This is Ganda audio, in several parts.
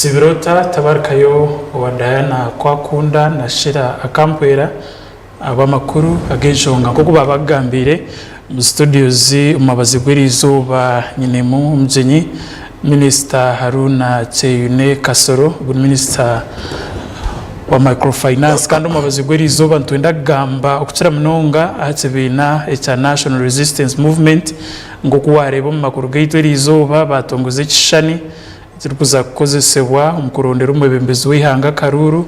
Tusibirota Tabarikayo owa Diana Kwakunda na Shira Akampwera ab'amakuru ag'enshonga nk'oku babagambiire omu studios omu mabazi gw'eriizooba nyinemu omugyenyi Minisita Haruna Kyeyune Kasoro ogu ni minisita wa microfinance kandi omu mabazi gw'eriizooba nitwenda kugamba okukira munonga aha kibiina ekya National Resistance Movement. Nk'oku waareeba omu makuru gaitu eriizooba baatongoza ekishushani ekirikuza kukozesebwa omu kurondera omwebembezi w'eihanga akaruuru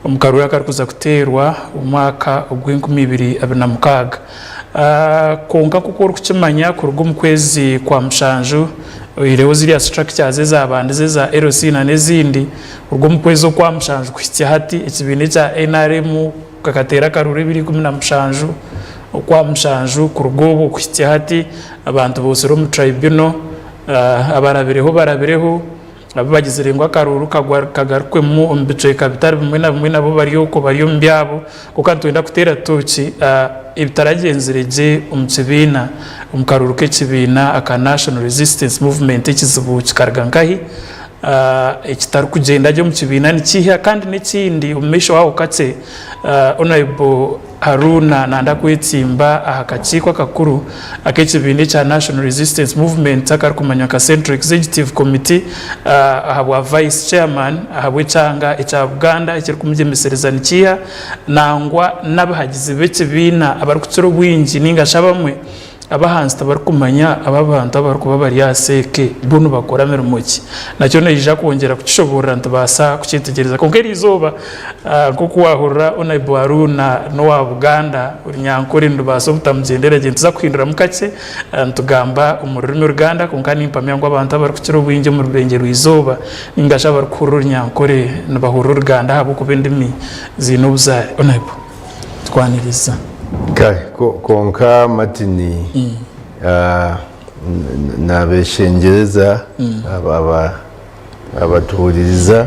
omu karuuru akarikuza kuteerwa omu mwaka ogw'enkumi ibiri abiri na mukaaga. Kwonka nk'oku orikukimanya kuruga omu kwezi kwa mushanju oihireho ziriya structures ezaabandize eza LC nana ezindi, kuruga omu kwezi okwa mushanju kuhitsya hati ekibiina ekya nrm kakateera akaruuru ebiro ikumi na mushanju okwa mushanju kuruga obwo kuhitsya hati abantu bootsire omu tribunal. Abarabireho barabireho, abu bagizire ngu akaruuru kagarukwemu omu bicweka bitari bimwe na bimwe nabo bari okwo bari omu byabo. Kwonka nitwenda kuteera tooki ebitaragyenzire gye omu kibiina, omu karuuru k'ekibiina aka National Resistance Movement ekizibu kikaruga nkahi? Ekitarikugyenda gye omu kibiina nikiiha? Kandi n'ekindi omu maisho aho kakye, Honourable Haruna nanda kwetsimba aha kakiiko akakuru ak'ekibiina ekya National Resistance Movement akarikumanywa nka Central Executive Committee ahabwa Vice Chairman ahabw'ekyanga ekya Buganda ekirikumugyemesereza nikiiha nangwa n'abahagizi b'ekibiina abarikukira obwingi ninga shi abamwe Ab'ahansi tibarikumanya abu abantu abarikuba bari aha seeke bo nibakora mirimo ki. Nakyo noija kwongyera kukishoboorora nitubaasa kukyetegyereza. Kwonka eri izooba nk'oku waahurira Onaibu Haruna n'owa Buganda Orunyankore nirubaasa obutamugyendera gye. Nituza kuhinduramu kakye nitugamba omu rurimi Oruganda kwonka nimpamya ngu abantu abarikukira obwingi omu Rurengyerwa-izooba nainga shi abarikuhurira Orunyankore nibahurira Oruganda ahabw'okuba endimi ziine obuzaare. Onaibu. Twaniriza. Kare kwonka Martin nabeshengyereza abatuhuririza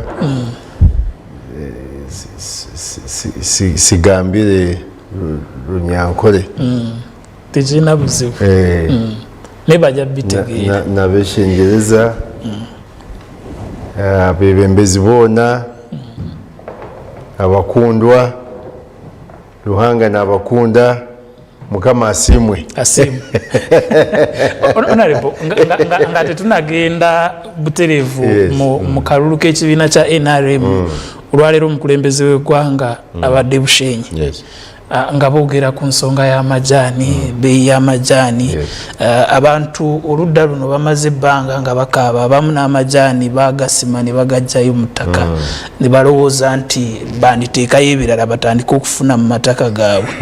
sigambire Runyankore. Tikiine buzibu. Nibagya bitegeera. Nabeshengyereza abebembezi boona abakundwa. Ruhanga nabakunda mukama asiimwe. Asiimwe. Honorable, nga tetunagenda butereevu mu kalulu k'ekibiina kya NRM, olwaleero omukulembeze w'eggwanga abadde Bushenyi. Nga boogera ku nsonga y'amajaani, ebbeeyi y'amajaani. Abantu oludda luno bamaze ebbanga nga bakaaba, abamu n'amajaani baagasima ne bagaggyayo mu ttaka ne balowooza nti banditeekayo ebirala batandike okufuna mu mataka gaabwe.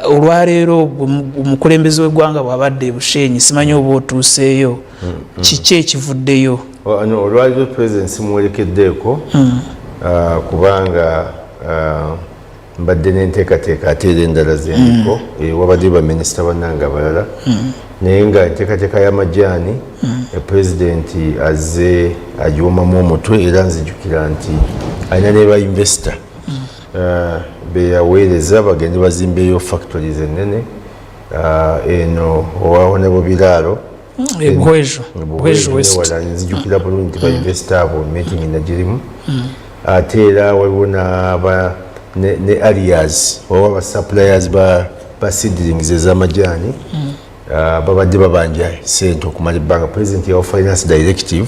Olwaleero omukulembeze w'eggwanga bw'abadde e Bushenyi, simanyi oba otuuseeyo, kiki ekivuddeyo? Olwaleero Pulezidenti simuwerekeddeeko kubanga Mbadde n'enteekateeka ate era endala zendiko. Wabaddeyo baminisita bannange abalala naye nga enteekateeka y'amajaani pulezidenti azze agiwomamu omutwe era nzijukira nti alina ne ba investor beyaweereza bagende bazimbeyo factories ennene eno owa Honorable Biraaro Buhweju, Buhweju West. Nzijukira bulungi nti ba investor abo meeting nagirimu. Ate era waliwo n'aba ne arrears oba ba suppliers ba seedlings ez'amajaani babadde babanja sente okumala ebbanga. President yawa finance directive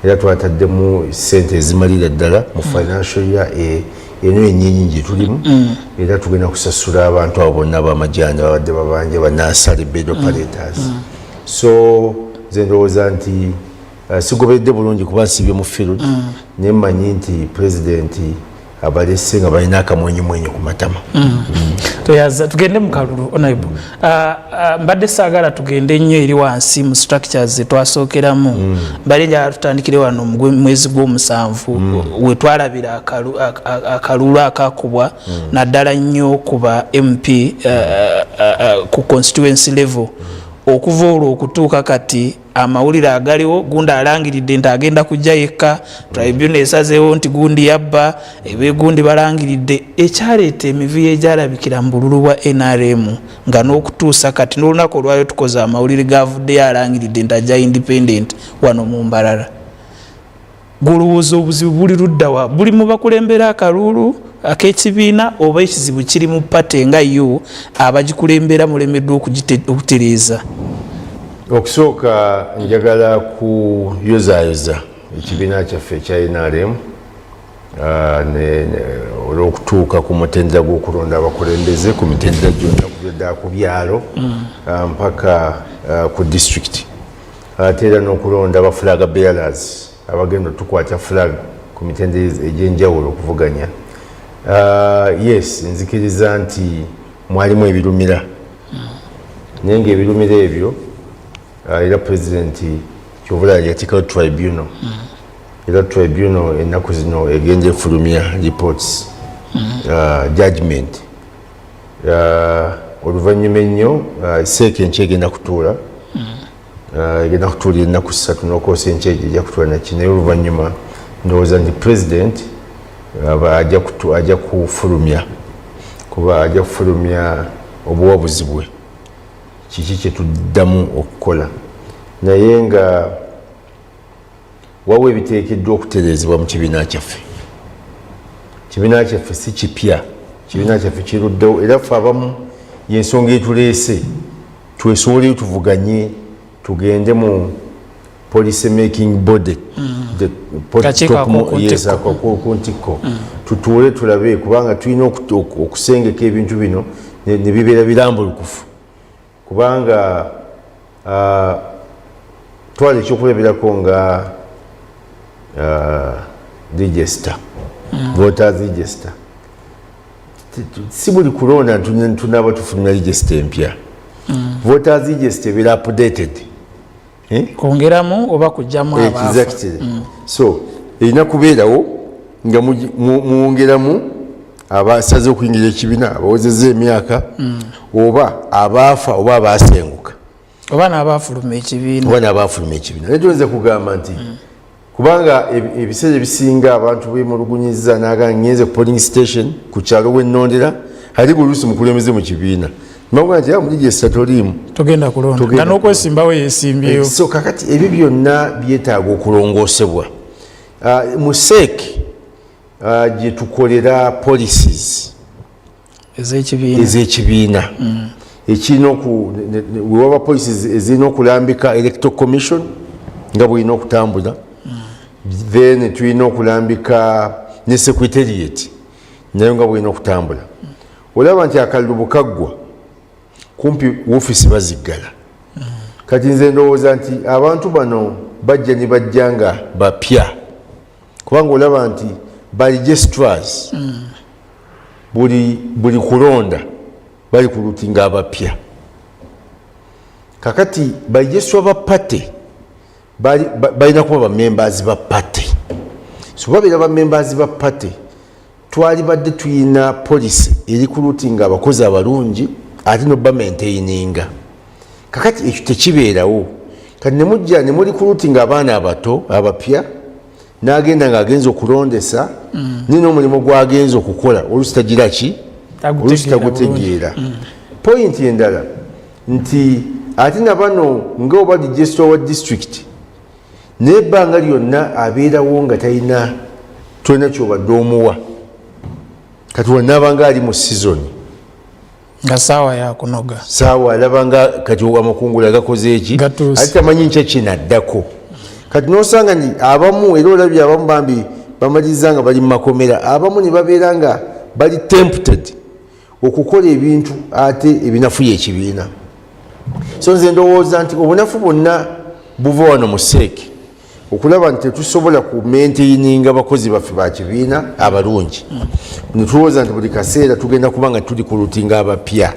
era twataddemu sente ezimalira ddala mu financial year eno yennyini gye tulimu era tugenda kusasula abantu abo bonna ab'amajaani babadde babanja ba nursery bed operators. So nze ndowooza nti sigoberedde bulungi kuba nsibye mu field naye mmanyi nti pulezidenti abalese nga balina akamwenyumwenyu ku matama. Toyaza tugende mu kalulu Honorable. Mbadde saagala tugende nnyo eri wansi mu structures zetwasookeramu. Mbadde njagala tutandikire wano mu mwezi gw'omusanvu we twalabira akalulu akakubwa naddala nnyo ku ba MP ku constituency level. Okuva olwo okutuuka kati amawulire agaliwo gundi alangiridde nti agenda kujja yekka, tribunal esazeewo nti gundi yabba ebe gundi balangiridde ekyaleeta emivuyo egyalabikira mu bululu bwa NRM nga n'okutuusa kati n'olunaku olwayo tukoze amawulire gavuddeyo alangiridde nti ajja independent wano mu Mbarara. Gwolowooza obuzibu buli luddawa? Buli mu bakulembera akaluulu ak'ekibiina, oba ekizibu kiri mu party nga yo abagikulembera mulemeddwa okutereeza? Okusooka njagala kuyozayoza ekibiina kyaffe ekya NRM olw'okutuuka ku mutendera gw'okulonda abakulembeze ku mitendera gyonna, kuva ddala ku byalo mpaka ku disitulikiti, ate era n'okulonda ba flag bearers abagenda otukwata flag ku mitendera egy'enjawulo okuvuganya. Yes, nzikiriza nti mwalimu ebirumira, naye nga ebirumira ebyo, era pulezidenti kyovula yateekawo tribunal, era tribunal ennaku zino egenda efulumya reports, judgment. Oluvannyuma ennyo, CEC enkya egenda kutuula, egenda kutuula ennaku 3 n'okwosa enkya ejja kutuula naki, naye oluvannyuma ndowooza nti president ajja kufulumya, kuba ajja kufulumya obuwabuzi bwe, kiki kyetuddamu okukola. Naye nga waliwo ebiteekeddwa okutereezebwa mu kibiina kyaffe. Kibiina kyaffe si kipya, kibiina kyaffe kiruddewo, era ffe abamu yensonga etuleese twesoboleyo tuvuganye, tugende mu policy making body, Kakiiko ak'oku yes, ak'oku ntikko, tutuule tulabe, kubanga tulina okusengeka ebintu bino ne bibeera birambulukufu. Kubanga twala ekyokulabirako nga register, voters register. Si buli kulonda tunaba tufulumya register empya. Voters register ebeera updated. Eh? Kwongeramu oba kugyamu abaafa. Exactly. So erina kubeerawo nga mwongeramu abasaze okuyingira ekibiina, abawezezza emyaka, oba abaafa, oba abasenguka, oba n'abaafuluma ekibiina, oba n'abaafuluma ekibiina. Naye tuyinza kugamba nti kubanga ebiseera ebisinga abantu bemulugunyiza naga ngenze ku polling station ku kyalo wennondera, ali buluusi mukulembeze mu kibiina, maga nti mu register toliimu, togenda kulonda, Togenda nga n'okwesimbaawo yesimbyeyo. So kakati ebyo byonna byetaaga okulongoosebwa. Mu CEC gye tukolera policies ez'ekibiina, ez'ekibiina, ekirina oku wewaba policies ezirina okulambika electoral commission nga bwelina okutambula, then tulina okulambika ne secretariat nayo nga bwelina okutambula. Olaba nti akalulu bukaggwa, kumpi wofisi baziggala. Kati nze ndowooza nti abantu bano bajja ne bajja nga bapya, kubanga olaba nti ba registrars buli kulonda bali ku lutinga abapya. Kakati ba registrar ba party balina kuba bamembers ba party. So babeera bamembers ba party, twalibadde tuyina policy eri ku lutinga abakozi abalungi ate nobamaintaininga. Kakati ekyo tekibeerawo. Kati nemujja nemuli ku lutinga abaana abato abapya, n'agenda ng'agenza okulondesa, nina omulimu gwagenza okukola olusi tagira ki, olusi Tagutegeera. Tagutegeera. Point endala nti ate nabano nga oba registrar wa district, naye ebbanga lyonna abeerawo nga talina, tolina kyobadde omuwa. Kati wanaabanga ali mu season, nga saawa yakunoga, saawa alabanga kati amakungula gakoze eki, Gatuuse. ate tamanyi nkya kinaddako. Kati nosanga nti abamu, era olabye abamu bambi bamaliriza nga bali mu makomera, abamu ne babeera nga bali tempted okukola ebintu ate ebinafuya ekibiina. So nze ndowooza nti obunafu bwonna buva wano mu CEC, okulaba nti tetusobola ku maintaininga bakozi baffe ba kibiina abalungi, netulowooza nti buli kaseera tugenda kuba nga tuli ku lutinga abapya.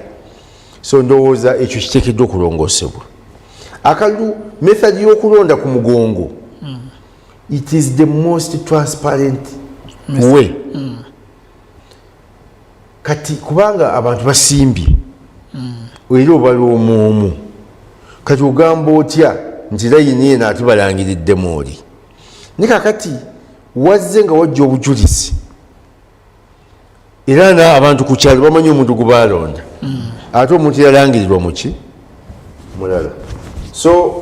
So ndowooza ekyo kiteekeddwa okulongoosebwa. Akalulu, method y'okulonda ku mugongo, it is the most transparent way. Kati kubanga abantu basimbye era obala omu omu, kati ogamba otya nti layini eno ate balangiriddemu oli? Ne kakati wazze nga wajja obujulizi, era na abantu ku kyalo bamanyi omuntu gwe balonda, ate omuntu yalangirirwa muki mulala. So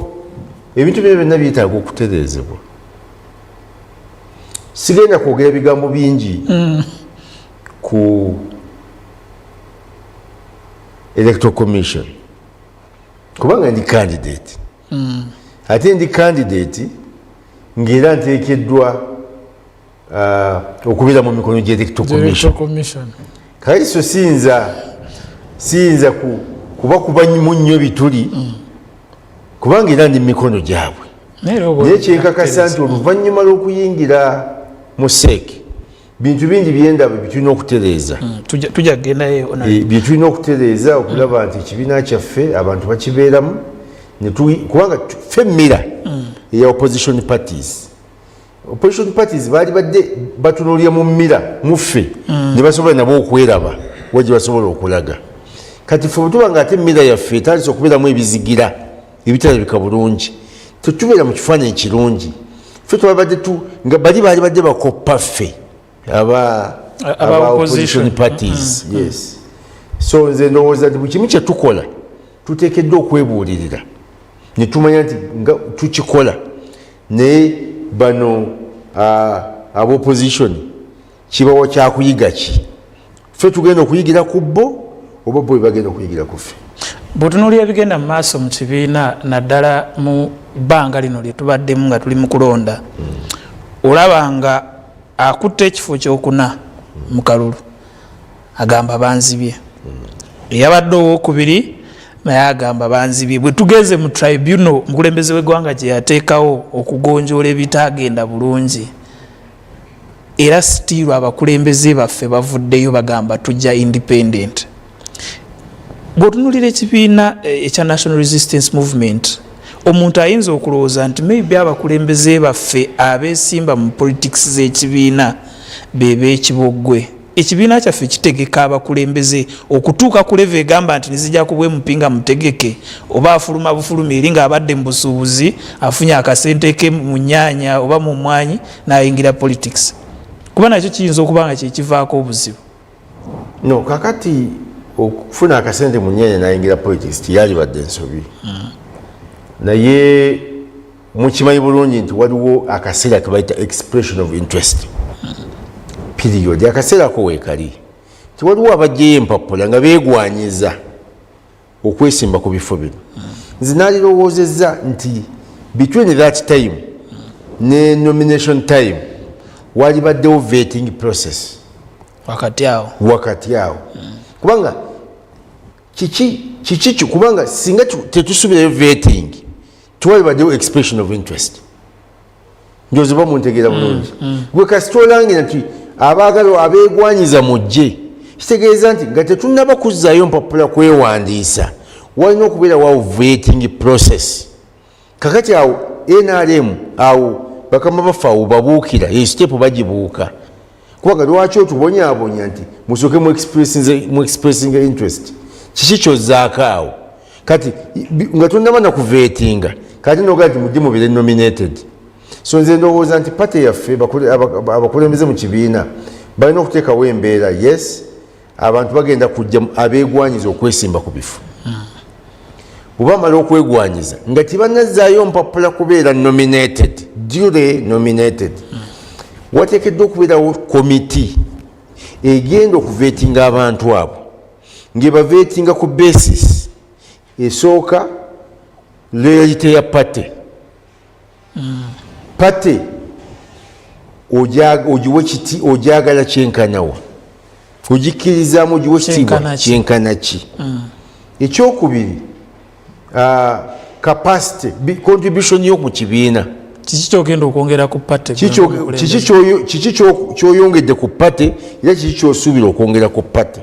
ebintu bino byonna byetaaga okutereezebwa. Sigenda kwogera bigambo bingi ku Electoral Commission kubanga ndi candidate, ate ndi candidate ng'era nteekeddwa okubeera mu mikono gya Electoral Commission. Electoral Commission. Kale so siyinza kuba kuba mu nnyo bituli kubanga era ndi mu mikono gyabwe. Naye era oba Naye kyenkakasa nti oluvannyuma lw'okuyingira mu CEC, bintu bingi byendaba byetulina okutereeza. Tujja kugendayo. Byetulina okutereeza okulaba nti ekibiina kyaffe abantu bakibeeramu kubanga ffe mirror eya opposition parties. Opposition parties baali badde batunuulira mu mirror muffe ne basobola nabo okweraba wa gye basobola okulaga. Kati ffe bwetuba nga ate mirror yaffe etandise okubeeramu ebizigira ebitalabika bulungi, tetubeera mu kifaananyi kirungi. Ffe twabadde nga bali baali badde bakoppa ffe aba aba aba opposition. Opposition parties, yes. So nze ndowooza nti buli kimu kyetukola tuteekeddwa okwebuulirira ne tumanya nti nga tukikola, naye bano aba opposition kibawa kyakuyiga ki? Ffe tugenda okuyigira ku bo oba bo bagenda okuyigira ku ffe? Bw'otunuulira ebigenda mu maaso mu kibiina, naddala mu bbanga lino lye tubaddemu nga tuli mu kulonda, olaba nga akutte ekifo kyokuna mu kalulu agamba banzibye, eyabadde owokubiri naye agamba banzibye. Bwe tugenze mu tribunal omukulembeze w'eggwanga gye yateekawo okugonjoola ebitaagenda bulungi, era still abakulembeze baffe bavuddeyo bagamba tujja independent. Bw'otunulira ekibiina ekya National Resistance Movement, omuntu ayinza okulowooza nti maybe abakulembeze baffe abeesimba mu politics z'ekibiina be beekiboggwe. Ekibiina kyaffe kitegeka abakulembeze okutuuka ku level egamba nti nizijja kuba MP nga mutegeke, oba afuluma bufulumi eri ng'abadde mu busuubuzi, afunye akasente ke mu nnyaanya oba mu mmwanyi n'ayingira politics? Kuba nakyo kiyinza okuba nga kyekivaako obuzibu. No, kakati okufuna akasente mu nnyanya nayingira politics tiyalibadde ensobi, naye mukimanyi bulungi nti waliwo akaseera kebayita expression of interest period. Akaseera ko weekali tiwaliwo abajjayo empapula nga beegwanyiza okwesimba ku bifo bino. Nze nalirowoozezza nti between that time ne nomination time walibaddewo vetting process. Wakati awo. Wakati awo, kubanga kiki kubanga singa tetusubirayo vetting, tiwalibaddewo expression of interest. Njozi ba muntegeera bulungi. Gwe kasita olangira nti abaagala abeegwanyiza mujje, kitegeeza nti nga tetunnaba kuzzaayo mpapula kwewandiisa, walina okubeera vetting process. Kakati awo NRM awo bakama baffe awo babuukira eyo step, bagibuuka, kubanga lwaki otubonyaabonya nti musooke mu expressing interest? Kiki kyozzaako awo kati nga tonnaba nakuvetinga, kati nogaa nti mujje mubire nominated? So nze ndowooza nti party yaffe, abakulembeze mu kibiina balina okuteekawo embeera. Yes, abantu bagenda kujja abeegwanyiza okwesimba ku bifo. Bwe bamala okwegwanyiza nga tebanazzaayo mpapula kubeera nominated, duly nominated, wateekeddwa okubeerawo komiti egenda okuvetinga abantu abo, ng'ebavetinga ku basis esooka loyalty ya party. Party ogiwe kiti, ogyagala kyenkanawa, ogikkirizaamu, ogiwe kitiibwa Kyenkana ki? Kyenkana ki? Ekyokubiri, capacity, contribution yo mu kibiina. Kiki kyogenda okwongera ku party? Kiki kyoyongedde ku party, era kiki kyosuubira okwongera ku party?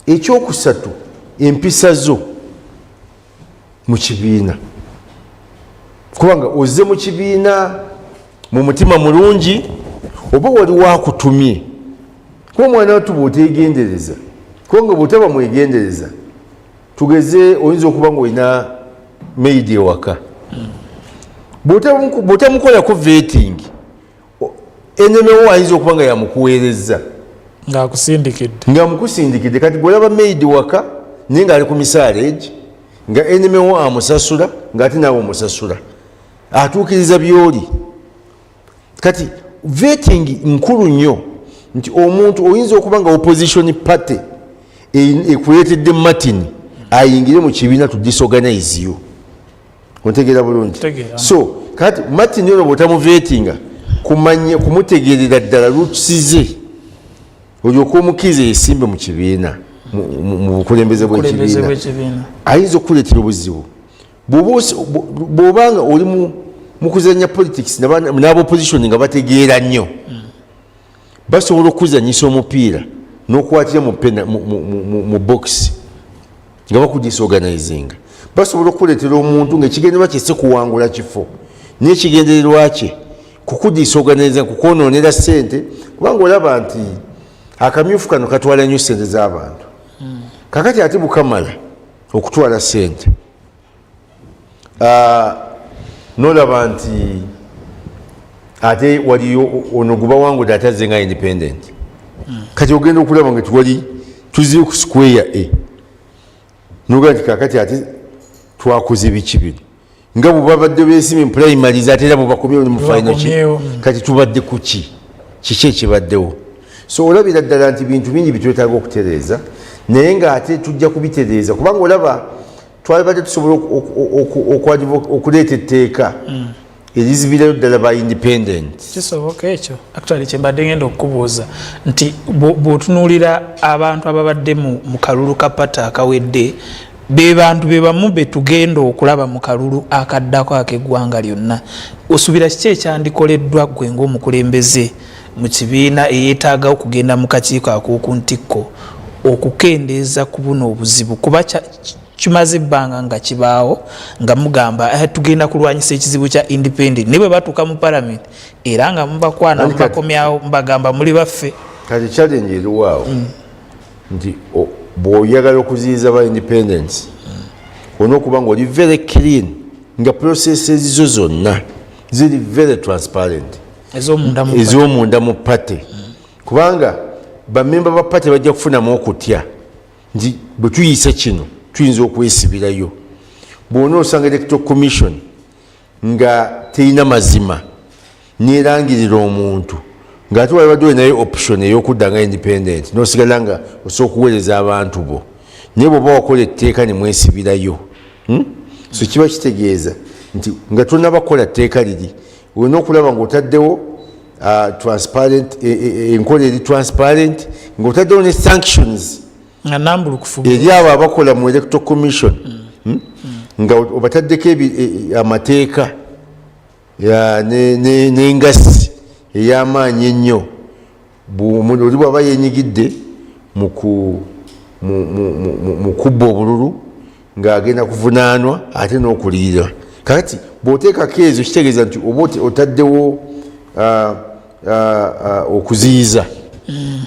Ekyokusatu, empisa zo mu kibiina, kubanga ozze mu kibiina mu mutima mulungi oba waliwo akutumye? Kuba omwana wattu bw'oteegendereza, kubanga bw'otaba mwegendereza, tugeze oyinza okuba nga olina maid ewaka, bw'otamukolako vetting, enemy wo ayinza okuba nga yamukuweereza. Ng'akusindikidde. Nga mukusindikidde. Kati bwolaba maid waka naye ng'ali ku misaala egi, nga enemy wo amusasula, ng'ate naawe omusasula, atuukiriza byoli. Kati Vetting nkulu nnyo, nti omuntu oyinza okuba nga opposition party ekuleetedde Martin ayingire mu kibiina to disorganize you. Ontegeera bulungi? Ntegeera. So kati Martin ono bwotamuvetinga, kumanya kumutegeerera ddala roots ze, olyoka omukkiriza yesimbe mu kibiina, mu bukulembeze bukulembeze bw'ekibiina, bw'ekibiina, ayinza okukuleetera obuzibu. Bw'obanga oli mu kuzanya politics n'aba opposition nga bategeera nnyo, basobola okuzanyisa omupiira n'okukwatira mu box nga bakudisorganizinga. Basobola okukuleetera omuntu ngaekigendererwa kye si kuwangula kifo, naye ekigendererwa kye kukudisorganizinga, kukwononera ssente, kubanga olaba nti akamyufu kano katwala nnyo ssente z'abantu. Kakati ate bukamala okutwala ssente, nolaba nti ate waliyo ono gubawangudde ate azze nga independent. Kati ogenda okulaba nga tiwali, tuzire ku square a nogaa nti kakati ate twakoze biki bino, nga bwebabadde besimye mu primaries, ate era bwebakomyewo mu final ki? Bakomyewo. Kati tubadde ku ki? Kiki ekibaddewo? So olabira ddala nti bintu bingi bitwetaaga okutereeza, naye ngaate tujja kubitereeza, kubanga olaba twalibadde tusobola okuleeta etteeka erizibirayo ddala ba independent. Kisoboka ekyo? Actually, kyembadde ngenda okukubuuza nti bw'otunuulira abantu ababadde mu kalulu ka party akawedde, be bantu be bamu be tugenda okulaba mu kalulu akaddako ak'eggwanga lyonna. Osuubira kiki ekyandikoleddwa ggwe ng'omukulembeze mu kibiina eyeetaaga okugenda mu kakiiko ak'oku ntikko okukendeeza ku buno obuzibu? Kuba kimaze ebbanga nga kibaawo, nga mugamba, "Tugenda kulwanyisa ekizibu kya independent," naye bwe batuuka mu parliament era nga mubakwana, Anti mubakomyawo, mubagamba muli baffe. Kati challenge eriwaawo nti bw'oyagala okuziyiza ba independence, olina okuba nga oli very clean, nga processes zo zonna ziri very transparent, ez'omunda mu ez'omunda mu party, kubanga bamemba ba party bajja kufunamu okutya nti bwe tuyisa kino tuyinza okwesibirayo. Bw'ona osanga electoral commission nga terina mazima, nerangirira omuntu ng'ate walibadde olinayo option ey'okudda nga independent n'osigala nga osobola okuweereza abantu bo, naye bw'oba wakola etteeka ne mwesibirayo, So kiba kitegeeza nti nga tonabakola tteeka liri, olina okulaba ng'otaddewo transparent, enkola eri transparent, ng'otaddewo ne sanctions nga nambulukufu eri abo abakola mu electoral commission, Nga obataddeko amateeka n'engasi ey'amaanyi ennyo. Oli bw'aba yenyigidde mu kubba obululu, ng'agenda kuvunaanwa ate n'okuliyirira. Kakati bw'oteekako ezo, kitegeeza nti oba otaddewo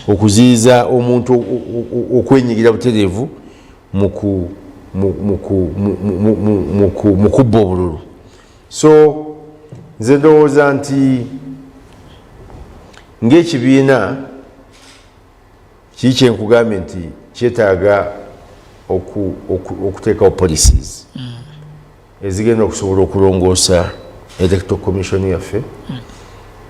okuziyiza omuntu okwenyigira butereevu mu kubba obululu. So nze ndowooza nti ng'ekibiina kiri kyenkugambye nti kyetaaga okuteekawo policies ezigenda okusobola okulongoosa electoral commission yaffe,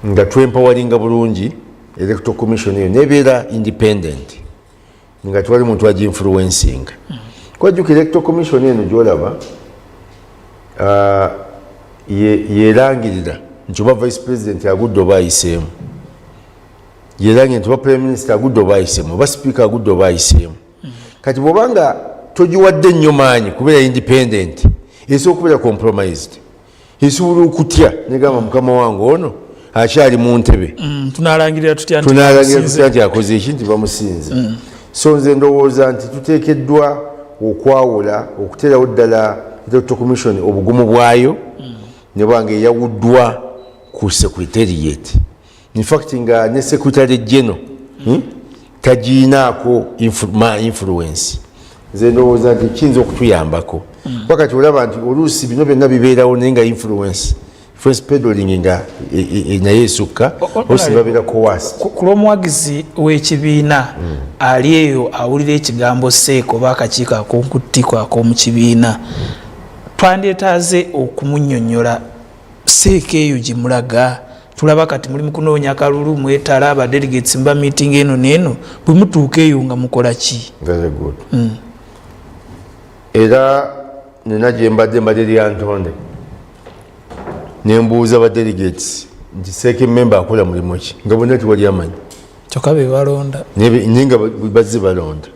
nga twempoweringa bulungi electoral commission eyo nebeera independent, nga tewali muntu aginfluencinga. Kwajjuka electoral commission eno gyolaba, yerangirira nti oba vice president agudde oba ayiseemu, yerangirira nti oba prime minister agudde oba ayiseemu, oba speaker agudde oba ayiseemu. Kati bwobanga togiwadde nnyo maanyi kubeera independent, esobola okubeera compromised, esobola okutya negamba, "Mukama wange ono akyali mu ntebe, Tunalangirira tutya nti tunalangira bamusinze? tutya nti akoze eki, nti bamusinze?" So nze ndowooza nti tuteekeddwa okwawula, okuteerawo ddala electoral commission obugumu bwayo, ne bwanga eyawuddwa ku secretariat. Infact nga ne secretary general, tagiinaako influence. Nze ndowooza nti kiyinza okutuyambako, wakati olaba nti oluusi bino byonna bibeerawo, naye nga influence peddling nga naye esukka, oluusi babeera coerced. Ku lw'omuwagizi w'ekibiina ali eyo awulira ekigambo CEC oba akakiiko ak'okuttiko ak'omu kibiina, twandyetaaze okumunnyonnyola CEC eyo gye mulaga. Tulaba kati muli mukunoonya kalulu, mwetala aba delegates mba meeting eno neeno, bwe mutuuka eyo nga mukola ki? Very good. Era nina gye mbadde Lyantonde, nembuuza ba delegates nti CEC member akola mulimu ki, nga bonna tiwali amanyi. Kyokka be balonda. Naye nga bazze balonda,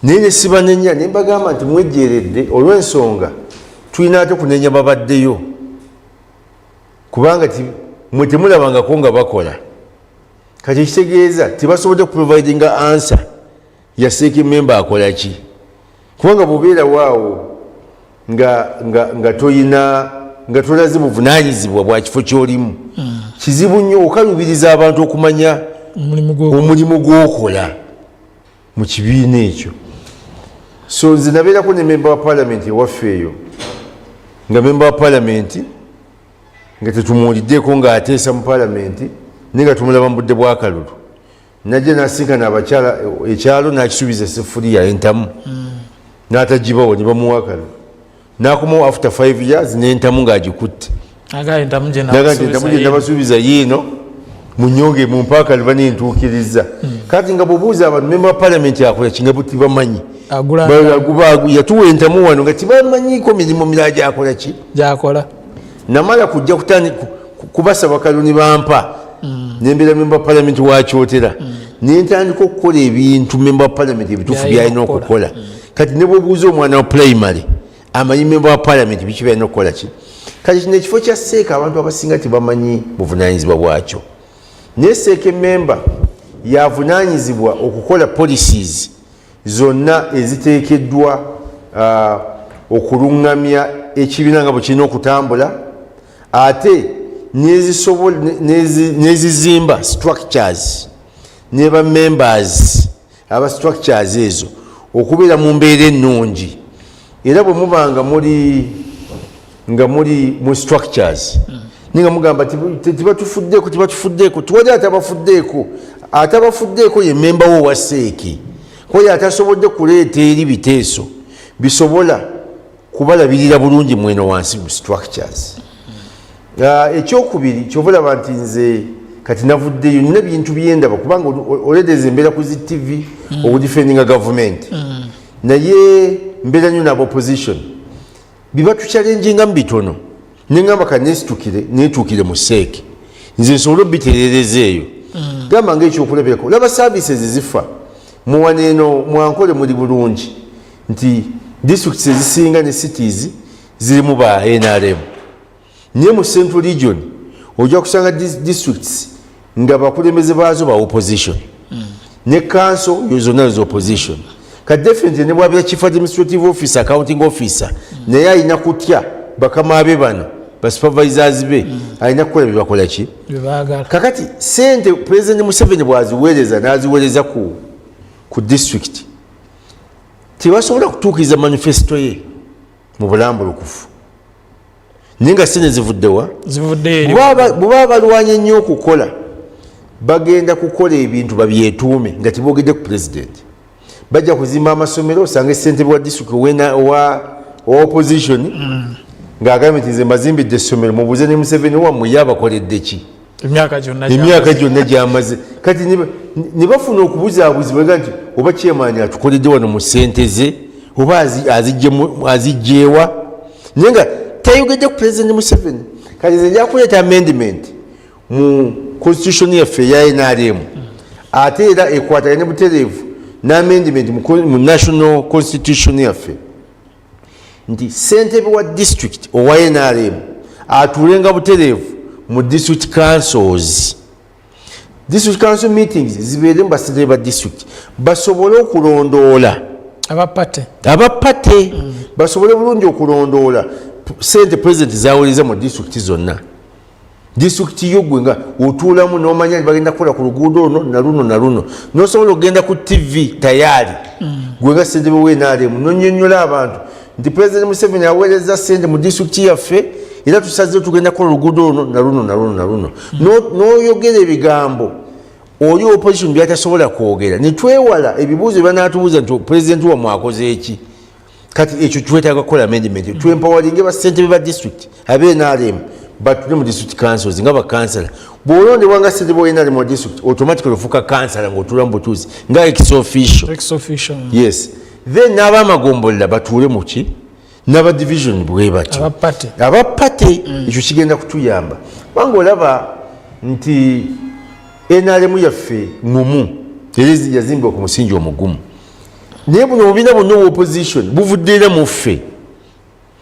naye ne sibanenya, ne mbagamba nti mwejjeredde olw'ensonga tulina ate kunenya babaddeyo, kubanga mwe temulabangako nga bakola. Kati ekitegeeza tebasobodde kuprovidinga answer ya CEC member akola ki, kubanga bw'obeera waawo nga toyina, nga tolaze buvunanyizibwa bwa kifo kyolimu, kizibu nnyo okalubiriza abantu okumanya omulimu gw'okola mu kibiina ekyo. So nze nabeerako ne memba wa parliament ewaffe eyo, nga memba wa parliament nga tetumuwuliddeeko ng'ateesa mu parliament, naye nga tumulaba mu budde bw'akalulu. Najja nasinkana abakyala ekyalo, nakisuubiza sefuliya entamu, n'atagibawo, ne bamuwa akalulu. Nakomawo after 5 years n'entamu ng'agikutte. Agaye entamu gye Naga nti entamu gye nabasuubiza yiino, munyonge mumpe akalulu banentuukiriza. Kati nga bw'obuuza abantu memba wa parliament akola ki, nga tibamanyi. Agula Yatuwa entamu wano, nga tibamanyiiko mirimu mirala gyakola ki. Gyakola. Namala kujja kubasaba kalulu ne bampa, nembeera memba wa parliament wakyotera, nentandika okukola ebintu memba wa parliament ebituufu by'alina byalina okukola. okukola. Kati ne bwobuuza omwana wa primary, amanyi memba wa parliament biki byalina okukola ki. Kati kino ekifo kya CEC, abantu abasinga tebamanyi buvunanyizibwa bwakyo, naye CEC member yavunanyizibwa okukola policies zonna eziteekeddwa okuluŋŋamya ekibiina nga bwe kirina okutambula, ate n'ezizimba structures ne ba members aba structures ezo okubeera mu mbeera ennungi. Era bwe muba nga muli mu structures, naye nga mugamba tibatufuddeeko, tibatufuddeeko, tiwali atabafuddeeko. Atabafuddeeko ye memba wo wa CEC, koyo atasobodde kuleeta eri biteeso bisobola kubalabirira bulungi mweno wansi mu structures. Ekyokubiri, kyova olaba nti nze kati navuddeyo, nina bintu byendaba, kubanga already nze mbeera ku zi TV okudefendinga gavumenti, naye mbeera nnyo naba opposition biba tuchallenginga mu bitono, neŋŋamba kanesitukire netuukire mu CEC, nze nsobole obitereereza eyo. Gamba nga ekyokulabirako, laba services zifa muwaneeno mwankole muli bulungi nti districts ezisinga ne cities zirimu ba NRM, naye mu Central Region ojja kusanga districts nga bakulembeze baazo ba opposition, ne council yo zonna za opposition. Kati definitely ne bwabira chief administrative officer, accounting officer, naye alina kutya bakama be bano ba supervisors be, alina kukola byebakola ki? Byebaagala. Kakati sente President Museveni bwaziweereza, n'aziweereza ku district, tebasobola kutuukiriza manifesto ye mu bulambulukufu, naye nga sente zivuddewa? Zivudde eri. Bwe baba balwanye nnyo okukola, bagenda kukola ebintu babyetuume nga tebogedde ku president. Bajja kuzimba amasomero, osanga ssentebe wa district owa opposition ng'agambye nti nze mbazimbidde essomero, mubuuze ne Museveni wammwe ye abakoledde ki? Emyaka gyonna. Emyaka gyonna gyamaze. Kati ne bafuna okubuzaabuzibwa ga nti oba chairman atukoledde wano mu ssente ze, oba azigyewa, naye nga tayogedde ku President Museveni. Kati nze nja kuleeta amendment mu constitution yaffe eya NRM, ate era ekwatagane butereevu n'amendment mu national constitution yaffe, nti ssentebe wa district owa NRM atuulenga butereevu mu district councils. District council meetings zibeere mu bassentebe ba district, basobole okulondoola abapate. Abapate basobole bulungi okulondoola sente president zawuliriza mu district zonna. District yo gwe nga otuulamu nomanya nti bagenda kukola ku luguudo luno naluno naluno, nosobola okugenda ku TV tayari gwe nga ssentebe wa NRM nonyonyola abantu nti President Museveni aweereza sente mu district yaffe, era tusazeyo tugenda kukola oluguudo luno naluno naluno naluno. N'oyogera ebigambo oli opposition byatasobola kwogera, netwewala ebibuuzo byanatubuuza nti president wammwe akoze eki. Kati ekyo twetaaga kukola amendment, twempoweringe bassentebe ba district abe NRM Batule mu district councils nga bakansala. Bw'olondebwa nga ssentebe wa NRM wa district, automatically ofuuka kansala ng'otuula mu butuuzi nga ex officio. Ex officio. Yes, then n'abamagombolola batuule muki n'aba division bwe batyo. Aba party. Aba party. Ekyo kigenda kutuyamba kubanga olaba nti NRM yaffe ngumu era yazimbibwa ku musingi omugumu, naye buno obubiina bwonna obwa opposition buvudde era mu ffe.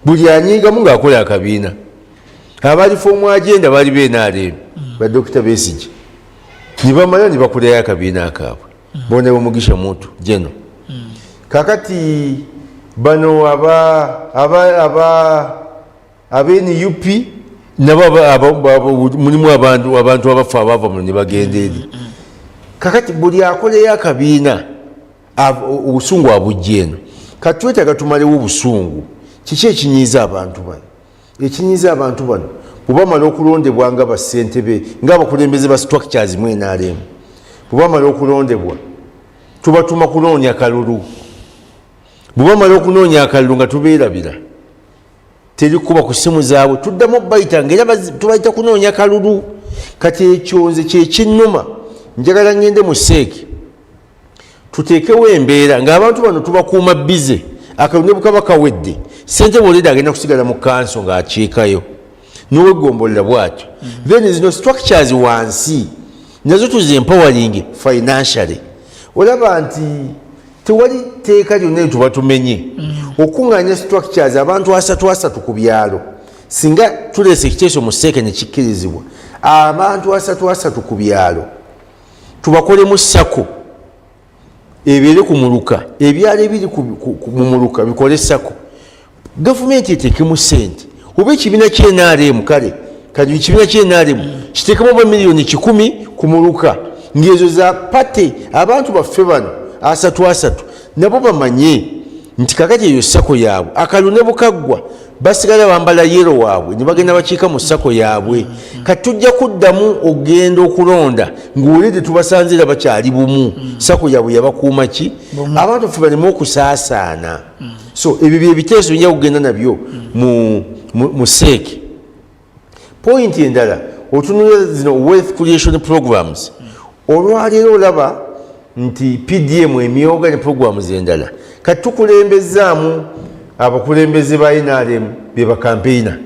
Buli anyiigamu ng'akola akabiina. Aba Reform Agenda baali ba NRM, ba Dokita Besigye, ne bamala ne bakolayo akabiina akaabwe bona bamugisha muntu geno. Kakati bano aba NUP nabo mulimu abantu abafa abava muno ne bagenda eri. Kakati buli akoleyo akabiina, obusungu abujja eno. Kati twetaaga tumalewo obusungu. Kiki ekinyiiza abantu bano? Ekinyiiza abantu bano, bwe bamala okulondebwa nga bassentebe, ngaabakulembeze ba structures mu NRM, bwe bamala okulondebwa tubatuma kunoonya kalulu. Bwe bamala okunoonya akalulu nga tubeerabira, teri kuba ku ssimu zaabwe, tuddamu bayita nga era tubayita kunoonya kalulu. Kati ekyo nze kyekinnuma. Njagala ngende mu CEC tuteekewo embeera ng'abantu bano tubakuuma busy. Akalulu ne bukaba kawedde, ssentebe oledi agenda kusigala mu kanso ng'akiikayo n'owegombolera bwatyo. Then zino structures wansi nazo tuzi empowering financially. Olaba nti tewali tteeka lyonna lyetuba tumenye okuŋŋaanya structures, abantu asatu asatu ku byalo. Singa tuleesa ekiteeso mu CEC ne kikkirizibwa, abantu asatu asatu ku byalo tubakolemu SACCO ebeere ku muluka. Ebyalo ebiri mu muluka bikole SACCO, gavumenti eteekemu sente oba ekibiina kye NRM. Kale kati ekibiina kye NRM kiteekemu oba miliyoni 100 ku muluka ng'ezo za party. Abantu baffe bano asatu asatu nabo bamanye nti kakati eyo SACCO yaabwe. Akalulu ne bukaggwa basigala bambala yellow waabwe ne bagenda bakiika mu SACCO yaabwe. Kati tujja kuddamu ogenda okulonda ng'olidde tubasanze era bakyali bumu. SACCO yaabwe yabakuuma ki? Abantu ffe baleme okusaasaana. So ebyo byebiteeso nja kugenda nabyo mu CEC. Point endala, otunulira zino wealth creation programs. Olwaleero olaba nti PDM, emyoga ne programs endala, kati tukulembezaamu abakulembeze ba NRM be bakampeyina.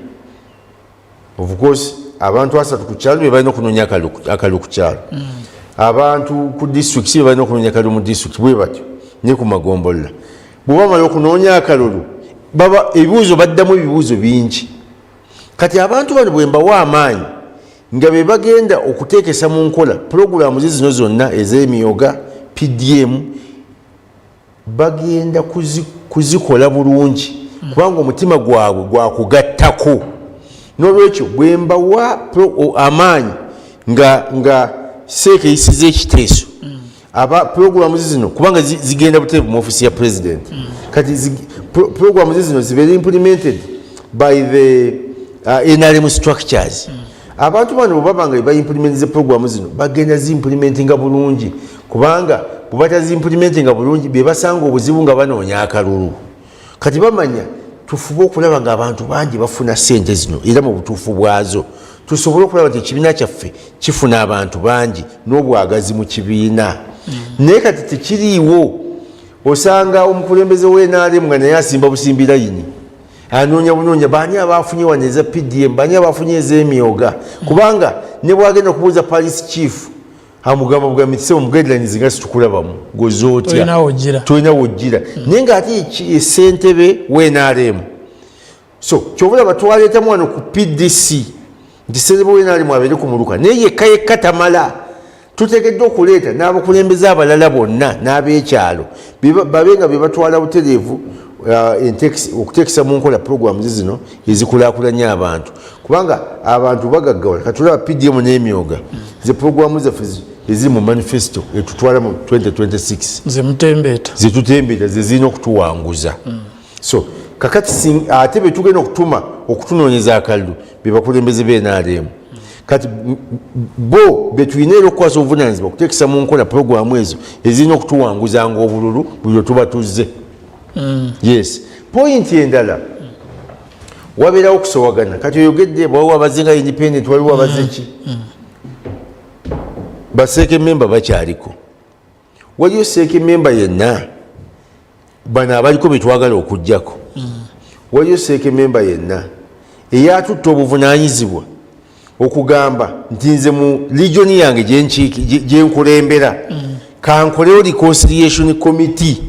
Of course abantu asatu ku kyalo be balina okunoonya akalulu ku kyalo, abantu ku district be balina okunoonya akalulu mu district, bwe batyo ne ku magombolola. Bwe bamala okunoonya akalulu, baba ebibuuzo baddamu ebibuuzo bingi. Kati abantu bano bwe mbawa amaanyi nga be bagenda okuteekesa mu nkola puroguramu zino zonna ez'emyoga, PDM, bagenda kuzikola bulungi kubanga omutima gwabwe gwakugattako. N'olwekyo bwe mbawa amaanyi nga CEC eyisiza ekiteeso, aba puroguramu zino, kubanga zigenda buteevu mu ofisi ya president, kati puroguramu zino zibeere implemented by the NRM structures. Abantu bano bwe baba nga baimplementinze puroguramu zino, bagenda ziimplementinga bulungi, kubanga bwe bataziimplementinga bulungi be basanga obuzibu nga banoonya akalulu. Kati bamanya tufube okulaba nga abantu bangi bafuna sente zino era mu butuufu bwazo, tusobole okulaba nti ekibiina kyaffe kifuna abantu bangi n'obwagazi mu kibiina. Naye kati tekiriiwo. Osanga omukulembeze w'NRM nga naye asimba busimbi layini, anoonya bunoonya baani abafunye wano eza PDM, baani abafunye ez'emyoga, kubanga ne bwagenda okubuuza parish chief amugamba bugambi nti mu guidelines nga situkulabamu goze otya? Tolina wojjira. Tolina wojjira. Naye ngaate esentebe w'NRM, so kyova olaba twaleetamu wano ku PDC nti sentebe w'NRM abeere ku muluka, naye yekka yekka tamala. Tuteekeddwa okuleeta n'abakulembeze abalala bonna n'ab'ekyalo babe nga bebatwala butereevu okuteekesa mu nkola programs zino ezikulaakulanya abantu, kubanga abantu bagaggawala. Katulaba PDM n'emyoga, ze programu zaffe eziri mu manifesto etutwala mu 2026. Zemutembeeta. Zetutembeeta, ze zirina okutuwanguza. So kakati ate betugenda okutuma okutunoonyeza akalulu be bakulembeze b'NRM. Kati bo betulina era okukwasa obuvunanyizibwa okuteekesa mu nkola puroguramu ezo ezirina okutuwanguzanga obululu buli lwe tuba tuzze. Yes, point endala, Wabeerawo okusowagana. Kati oyogedde, waliwo abazze nga independent, waliwo abazze ki. Ba CEC member bakyaliko. Waliyo CEC member yenna, bano abaliko betwagala okugjako, waliyo CEC member yenna eyatutta obuvunanyizibwa okugamba nti nze mu region yange gyenkulembera kankolewo reconciliation committee,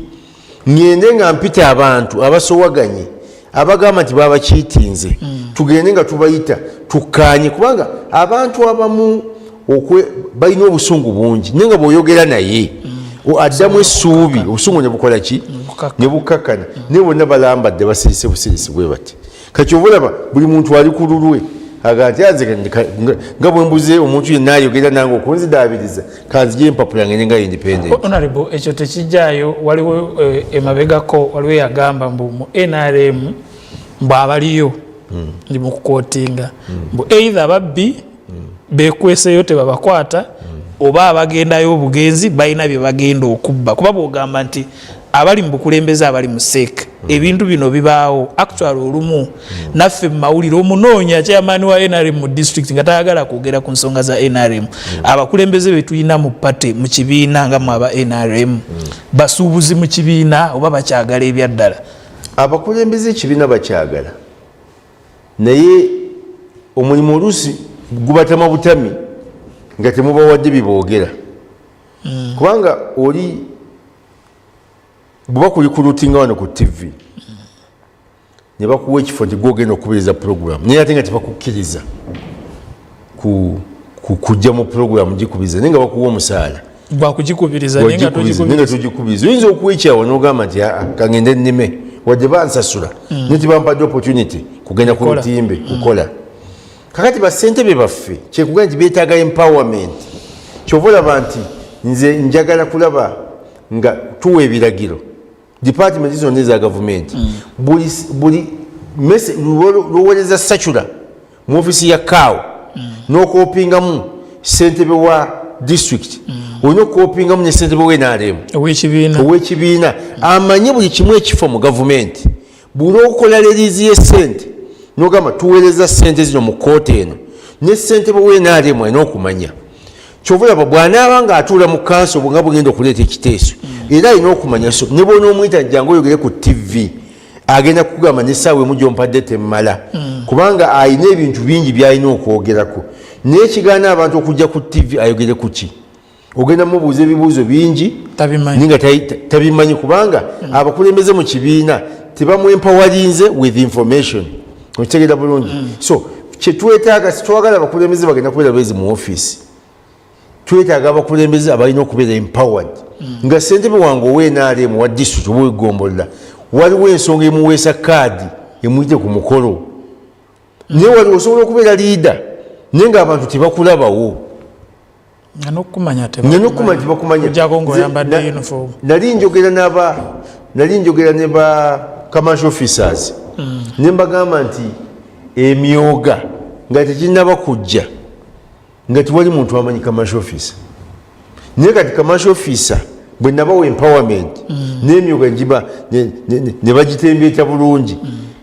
ngende nga mpita abantu abasowaganye, abagamba nti babakiitinze, tugende nga tubayita tukkaanye? Kubanga abantu abamu balina obusungu bungi, naye nga bw'oyogera naye addamu essuubi, obusungu ne bukola ki? Bukakka. Ne bukakkana. Naye bonna balambadde, basirise busirisi bwe bati. Kati oba olaba buli muntu ali ku lulwe, aga nti anze nga bwe mbuze omuntu yenna ayogera nange okunzidaabiriza, kanzije empapula ngende nga independent. Honorable, ekyo tekijjaayo. Waliwo emabegako waliwo yagamba mbu mu NRM mbu abaliyo, ndi mu kuquotinga, mbu either ababbi bekweseyo tebabakwata, oba abagendayo obugenzi balina bye bagenda okubba. Kuba bwogamba nti abali mu bukulembeze, abali mu CEC, ebintu bino bibaawo. Actually, olumu naffe mu mawulire omunoonya chairman wa NRM mu district nga tayagala kwogera ku nsonga za NRM. Abakulembeze betulina mu party, mu kibiina, nga mu aba NRM, basuubuzi mu kibiina oba bakyagala ebyaddala? Abakulembeze ekibiina bakyagala, naye omulimu oluusi gubatama butami nga temubawadde biboogera, kubanga oli bwe bakurecruitinga wano ku TV ne bakuwa ekifo nti gwogenda okukubiriza program, naye ate nga tebakukkiriza kujja mu program gikubiriza, naye nga bakuwa omusaala. Gwakugikubiriza, naye nga Wagikubiriza, naye nga togikubiriza. Togikubiriza. Oyinza okuwekyawo nogamba nti aa, kangende nnime, wadde bansasula, naye tebampadde opportunity kugenda ku Kukola. lutimbe kukola. Kakati basentebe baffe, kyekugamba nti beetaaga empowerment. Kyova olaba nti nze njagala kulaba nga tuwa ebiragiro department zonna eza gavumenti, buli lwowereza circular mu ofisi ya CAO n'ocopyingamu sentebe wa district, olina okucopyingamu ne sentebe wa NRM ow'ekibiina. Ow'ekibiina amanye buli kimu ekifo mu gavumenti. Buli okola release y'esente nogamba tuweereza sente zino mu kooti eno, ne sentebe wa NRM alina okumanya. Kyova olaba bw'anaaba ng'atuula mu kanso nga bugenda okuleeta ekiteeso, era alina okumanya. So ne bw'onoomuyita jangu oyogere ku TV, agenda kukugamba nesaawa emu gyompadde temmala, kubanga alina ebintu bingi byalina okwogerako. Naye ekigaana abantu okujja ku TV ayogere ku ki? Ogenda mubuuza ebibuuzo bingi Tabimanyi. naye nga tabimanyi, kubanga abakulembeze mu kibiina tebamwempowarinze with information. Okitegeera bulungi? So kyetwetaaga, sitwagala abakulembeze bagenda kubeera bezi mu ofiisi. Twetaaga abakulembeze abalina okubeera empowered, nga sentebe wange owa NRM wa district oba wegombolola, waliwo ensonga emuweesa kaadi emuyite ku mukolo. Naye wali osobola okubeera leader naye ngaabantu tebakulabawo. Nga n'okumanya. Nga n'okumanya tebakumanya. Ojjako ng'oyambadde uniform. Nali njogera ne ba commercial officers, ne mbagamba nti emyoga nga tekinaba kujja, nga tewali muntu amanyi commercial officer. Naye kati commercial officer bwe nabawa empowerment n'emyoga ngiba ne bagitembeeta bulungi,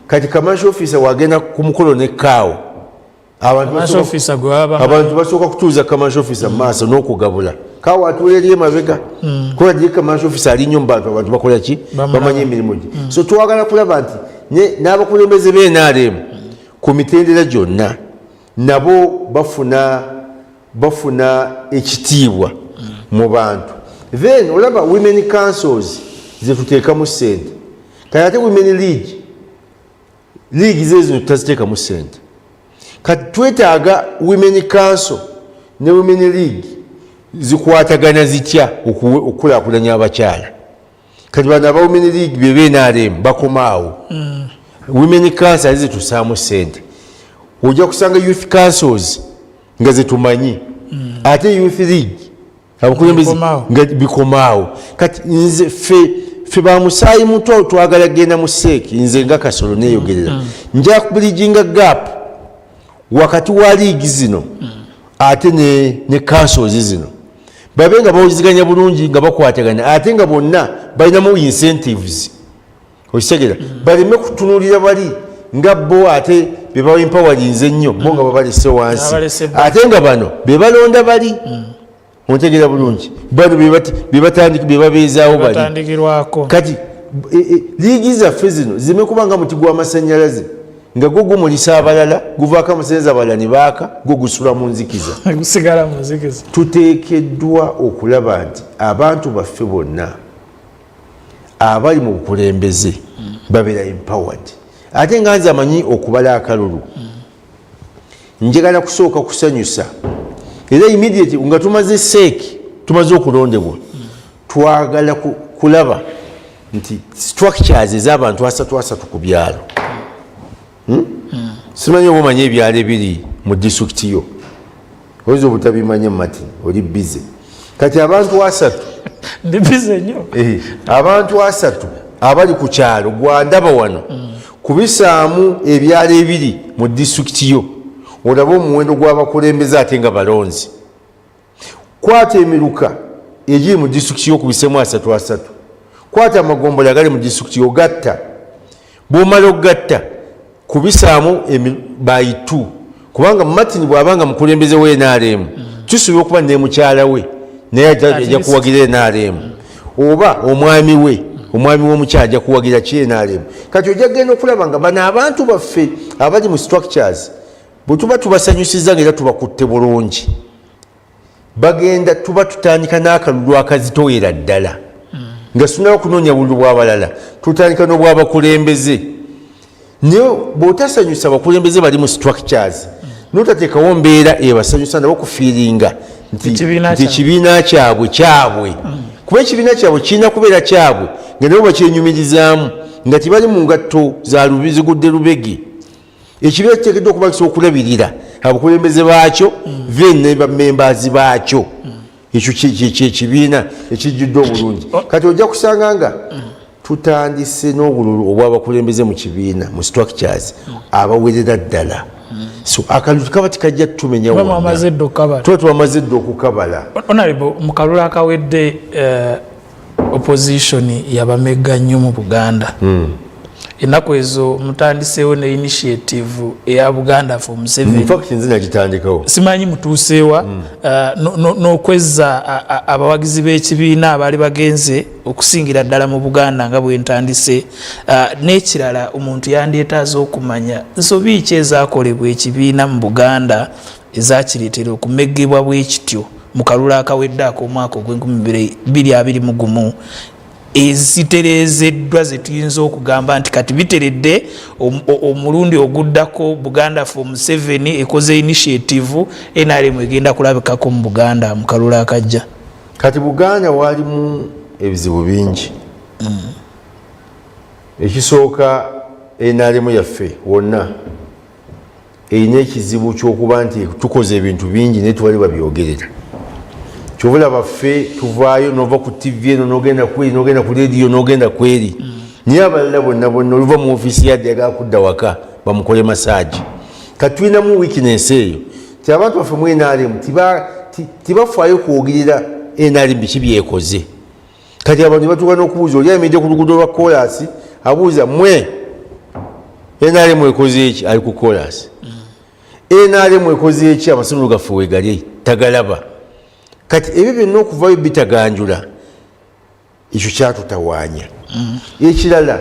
kati commercial officer wagenda ku mukolo ne CAO, abantu Commercial officer gwe baba abantu basooka kutuuza commercial officer mu maaso n'okugabula. CAO atuula eri emabega, kuba ye commercial officer ali nnyo mu bantu, abantu bakola ki? Bamulaba. Bamanyi emirimu gye. So twagala kulaba nti n'abakulembeze b'NRM ku mitendera gyonna nabo bafuna ekitiibwa mu bantu. Then olaba women councils zetuteekamu sente, kati ate women league zezino tutaziteekamu sente. Kati twetaaga women council ne women league zikwatagana zitya okukulaakulanya abakyala? Kati bano aba women league bebe NRM bakomaawo, women council ate zetusaamu sente. Ojja kusanga youth councils nga zetumanyi, ate youth league abakulembeze Bikomaawo. nga bikomaawo. Kati nze ffe bamusaayi muto twagala genda mu CEC. Nze nga Kasolo neyogerera, nja kubridginga gap wakati wa league zino ate ne councils zino, babe nga bawuliziganya bulungi, nga bakwatagana, ate nga bonna balinamu incentives. Okitegera? Baleme kutunulira bali Nga bo ate bebaempawalinze nnyo bo nga babalese wansi. Babalese ba- Ate nga bano bebalonda bali, ontegeera bulungi, bano bebatandika, bebabeezaawo bali. Batandikirwako. Kati liigi zaffe zino zireme kuba nga muti gw'amasannyalaze nga gwo gumulisa abalala, guvaako amasannyalaze, abalala ne baaka, gwo gusula mu nzikiza. Gusigala mu nzikiza. Tuteekeddwa okulaba nti abantu baffe bonna abali mu bukulembeze babeera empowered. Ate nga nze amanyi okubala akalulu, njagala kusooka kusanyusa, era immediate nga tumaze seeki, tumaze okulondebwa, twagala kulaba nti structures ez'abantu asatu asatu ku byalo. Simanyi oba omanyi ebyalo ebiri mu disitulikiti yo, oyinza obutabimanya. Martin, oli busy. Kati abantu asatu Ndi busy nnyo. Abantu asatu abali ku kyalo gwandaba wano, kubisaamu ebyalo ebiri mu disitulikiti yo, olabe omuwendo gw'abakulembeze ate nga balonzi. Kwata emiruka egiri mu disitulikiti yo, kubisemu asatu asatu. Kwata amagombola agali mu disitulikiti yo, gatta. Bwomala okugatta, kubisaamu by two, kubanga Martin bw'abanga mukulembeze we NRM, tusuubira okuba ne mukyala we naye ajja At ajja least. kuwagira NRM, oba omwami we, omwami w'omukyala ajja kuwagira ki NRM. Kati ojja kugenda okulaba nga bano abantu baffe abali mu structures, bwe tuba tubasanyusiza nga era tubakutte bulungi, bagenda tuba tutandika n'akalulu akazitoyera ddala nga sinaba kunoonya bululu bw'abalala, tutandika n'obwabakulembeze. Naye bw'otasanyusa abakulembeze bali mu structures, notateekawo mbeera ebasanyusa nabo kufiiringa nti Ekibiina nti kyabwe. Ekibiina kyabwe kyabwe, kuba ekibiina kyabwe kirina kubeera kyabwe nga nabo bakyenyumirizaamu, nga tebali mu ngatto za lubi zigudde lubege. Ekibiina kiteekeddwa okuba kisobola okulabirira abakulembeze baakyo, then ne bamembers baakyo. Ekyo kyekibiina ekijjudde obulungi. Kati ojja kusanga nga tutandise n'obululu obw'abakulembeze mu kibiina, mu structures, abawerera ddala. So akalulu kaba tekajja tutumenya Kuba wonna. Mwamaze dda okukabala. Tuba twamaze dda okukabala. Honorable, mu kalulu akawedde, opposition yabamegga nnyo mu Buganda. Ennaku ezo mutandiseewo ne initiative eya Buganda for Museveni. Infact nze nagitandikawo. Simanyi mutuuseewa n'okwezza abawagizi b'ekibiina abaali bagenze okusingira ddala mu Buganda nga bwe ntandise. N'ekirala, omuntu yandyetaaze okumanya nsobi ki ezaakolebwa ekibiina mu Buganda ezakireetera okumeggebwa bwe kityo mu kalulu akawedde ak'omwaka ogw'2021, ezitereezeddwa ze tuyinza okugamba nti kati biteredde, omulundi oguddako Buganda for Museveni ekoze initiative, NRM egenda kulabikako mu Buganda mu kalulu akajja. Kati Buganda walimu ebizibu bingi. Ekisooka, NRM yaffe wonna erina ekizibu kyokuba nti tukoze ebintu bingi naye tewali babyogerera. Kyova olaba ffe tuvaayo, nova ku TV eno nogenda kweri, nogenda ku rediyo, nogenda kweri, naye abalala bonna bonna oluva mu ofiisi yadde yagala kudda waka bamukole massage. Kati tulinamu weakness eyo ti abantu baffe mu NRM tibafaayo kwogerera NRM biki byekoze. Kati abantu batuuka n'okubuuza, oli ayimiridde ku luguudo lwa kolasi abuuza, "Mwe NRM ekoze eki?" Ali ku kolasi. "NRM ekoze eki? Amasomero gaffe wegali tagalaba." Kati ebyo byonna okuvayo bitaganjula, ekyo kyatutawaanya. Ekirala,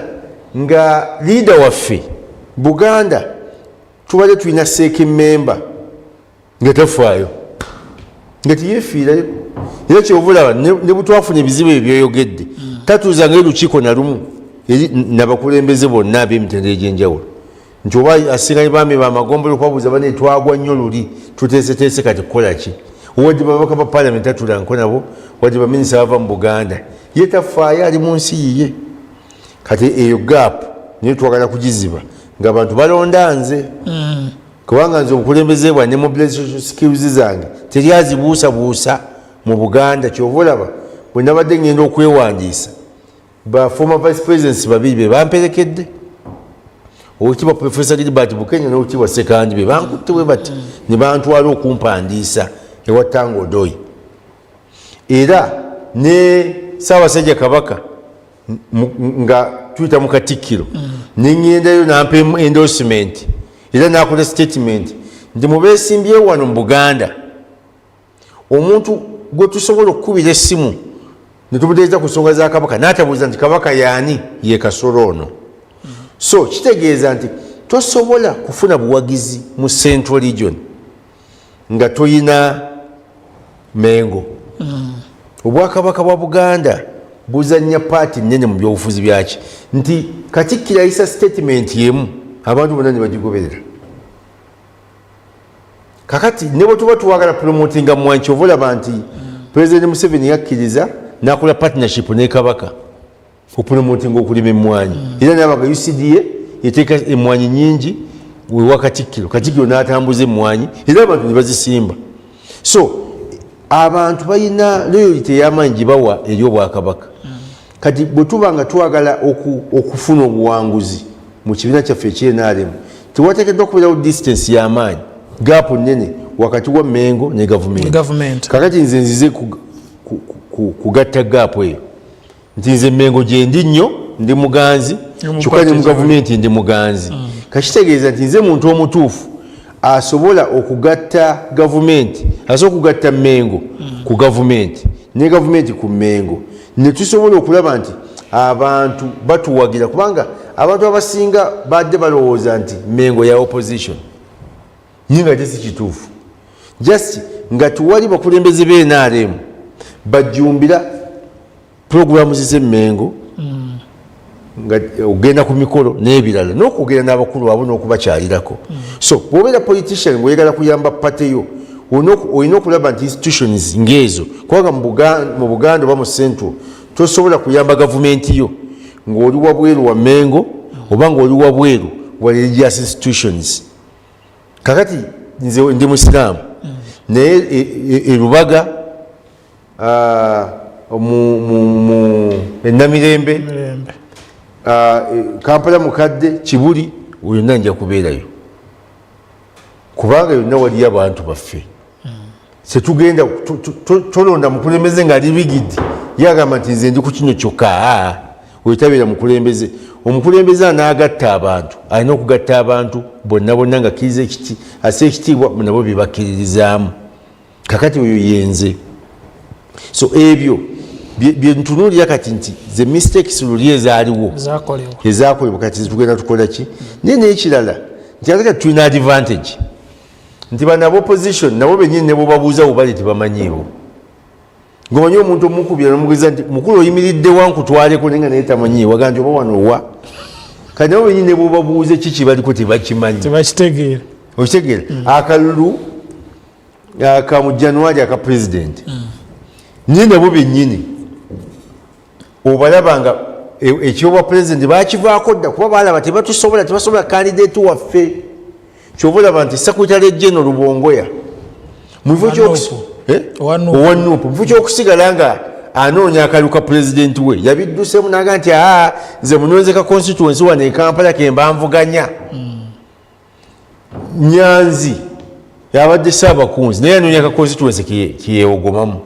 nga leader waffe Buganda tubadde tulina CEC member nga tafaayo, nga teyefiirayo. Era kyova olaba ne bwetwafuna ebizibu ebyo byoyogedde, tatuuzangayo lukiiko nalumu eri nabakulembeze bonna ab'emitendera egyenjawulo, nti oba asinganye baami bamagombolo okubabuuza, "Bane, twagwa nnyo luli, tuteeseteese, kati kukola ki?" Wadde babaka ba palamenti tatulanko nabo, wadde baminisita bava mu Buganda, ye tafaayo, ali mu nsi yiye. Kati eyo gap naye twagala kugiziba ng'abantu balonda nze, kubanga nze obukulembeze bwa ne mobilization skills zange teryazibuusabuusa mu Buganda. Kyova olaba bwe nabadde ngenda okwewandiisa, ba former vice presidents babiri be bamperekedde, Owekitiibwa Profesa Gilbert Bukenya n'Owekitiibwa Sekandi, be bankutte bwe bati ne bantwala okumpandiisa ewa Tanga Odoi. Era ne Ssaabasajja Kabaka nga Tuyita mu Katikkiro, neŋŋendayo nampa endorsement, era nakola statement nti mubeesimbyewo wano mu Buganda, omuntu gwe tusobola okukubira essimu netumutegeeza ku nsonga za Kabaka n'atabuuza nti Kabaka yaani, ye Kasolo ono. So kitegeeza nti tosobola kufuna buwagizi mu Central Region nga toyina Mengo. Obwakabaka bwa Buganda buzanya part nene mu byobufuzi byaki, nti Katikkiro ayisa statement yemu, abantu bonna ne bagigoberera. Kakati ne bwe tuba tuwagala promotinga mwanyi, kyova olaba nti President Museveni yakkiriza nakola partnership ne Kabaka okupromotinga okulima emmwanyi, era nabaga UCDA eteeka emmwanyi nyingi wewa Katikkiro, Katikkiro n'atambuza emmwanyi era abantu ne bazisimba. So abantu balina loyalty ey'amaanyi gye bawa eri obwakabaka. Kati bwe tuba nga twagala okufuna obuwanguzi mu kibiina kyaffe ekyenrm, tewateekeddwa kubeerawo distance y'amaanyi, gap nene wakati wa Mengo ne gavumenti. Gavumenti. Kakati nze nzize kugatta gap eyo, nti nze Mengo gyendi nnyo, ndi muganzi, kyokka ne mu gavumenti ndi muganzi. Kakitegeeza nti nze muntu omutuufu asobola okugatta gavumenti, asobola okugatta Mengo ku gavumenti ne gavumenti ku Mengo, ne tusobola okulaba nti abantu batuwagira, kubanga abantu abasinga badde balowooza nti Mengo ya opposition, naye nga tesi kituufu. Just nga tuwali bakulembeze b'NRM bajjumbira programs z'Emmengo, nga ogenda ku mikolo n'ebirala n'okwogera n'abakulu abo n'okubakyalirako. So bw'obeera politician ng'oyagala kuyamba party yo, olina okulaba nti institutions ng'ezo, kubanga mu Buganda oba mu Central tosobola kuyamba gavumenti yo ng'oli wabweru wa Mengo oba ng'oli wabweru wa religious institutions. Kakati nze ndi musiraamu, naye erubaga mu Enamirembe, Mirembe. Kampala Mukadde, Kibuli, yonna nja kubeerayo, kubanga yonna waliyo abantu baffe. Tetugenda tolonda mukulembeze nga ali rigid, yagamba nti nze ndi ku kino kyokka. Aa, oyo tabeera mukulembeze. Omukulembeze anaagatta abantu alina okugatta abantu bonna bonna, nga akkiriza ekiti, assa ekitiibwa nabo byebakkiririzaamu. Kakati oyo yenze. So ebyo byentunuulira kati nti the mistakes luli ezaaliwo zakolebwa, ezakolebwa, kati tugenda tukola ki? Naye nekirala nti ate kati tulina advantage nti bano aba opposition nabo benyini ne bwebabuuza bubale tebamanyiiwo. Ngaomanyi omuntu omukubira nomugeza nti mukulu oyimiridde wa nkutwaleko, naye nga naye tamanyiiwo, aga nti oba wano wa. Kati nabo benyini ne bwebabuuza kiki baliko tebakimanyi. Tebakitegeera. Okitegeera? Akalulu aka mu January aka president, naye nabo benyini obalaba nga ekyobwa president bakivaako dda, kuba balaba tebatusobola, tebasobola candidate waffe. Kyova olaba nti Secretary General Lubongoya mu kifo Owa NUP. Eh? Owa NUP. Owa NUP, mu kifo kyokusigala nga anoonya akalulu ka president we, yabiddusemu naga nti aa, nze munonze ka constituency wano e Kampala kemba nvuganya. Nyanzi yabadde saabakunzi, naye anoonya ka constituency kiyewogomamu.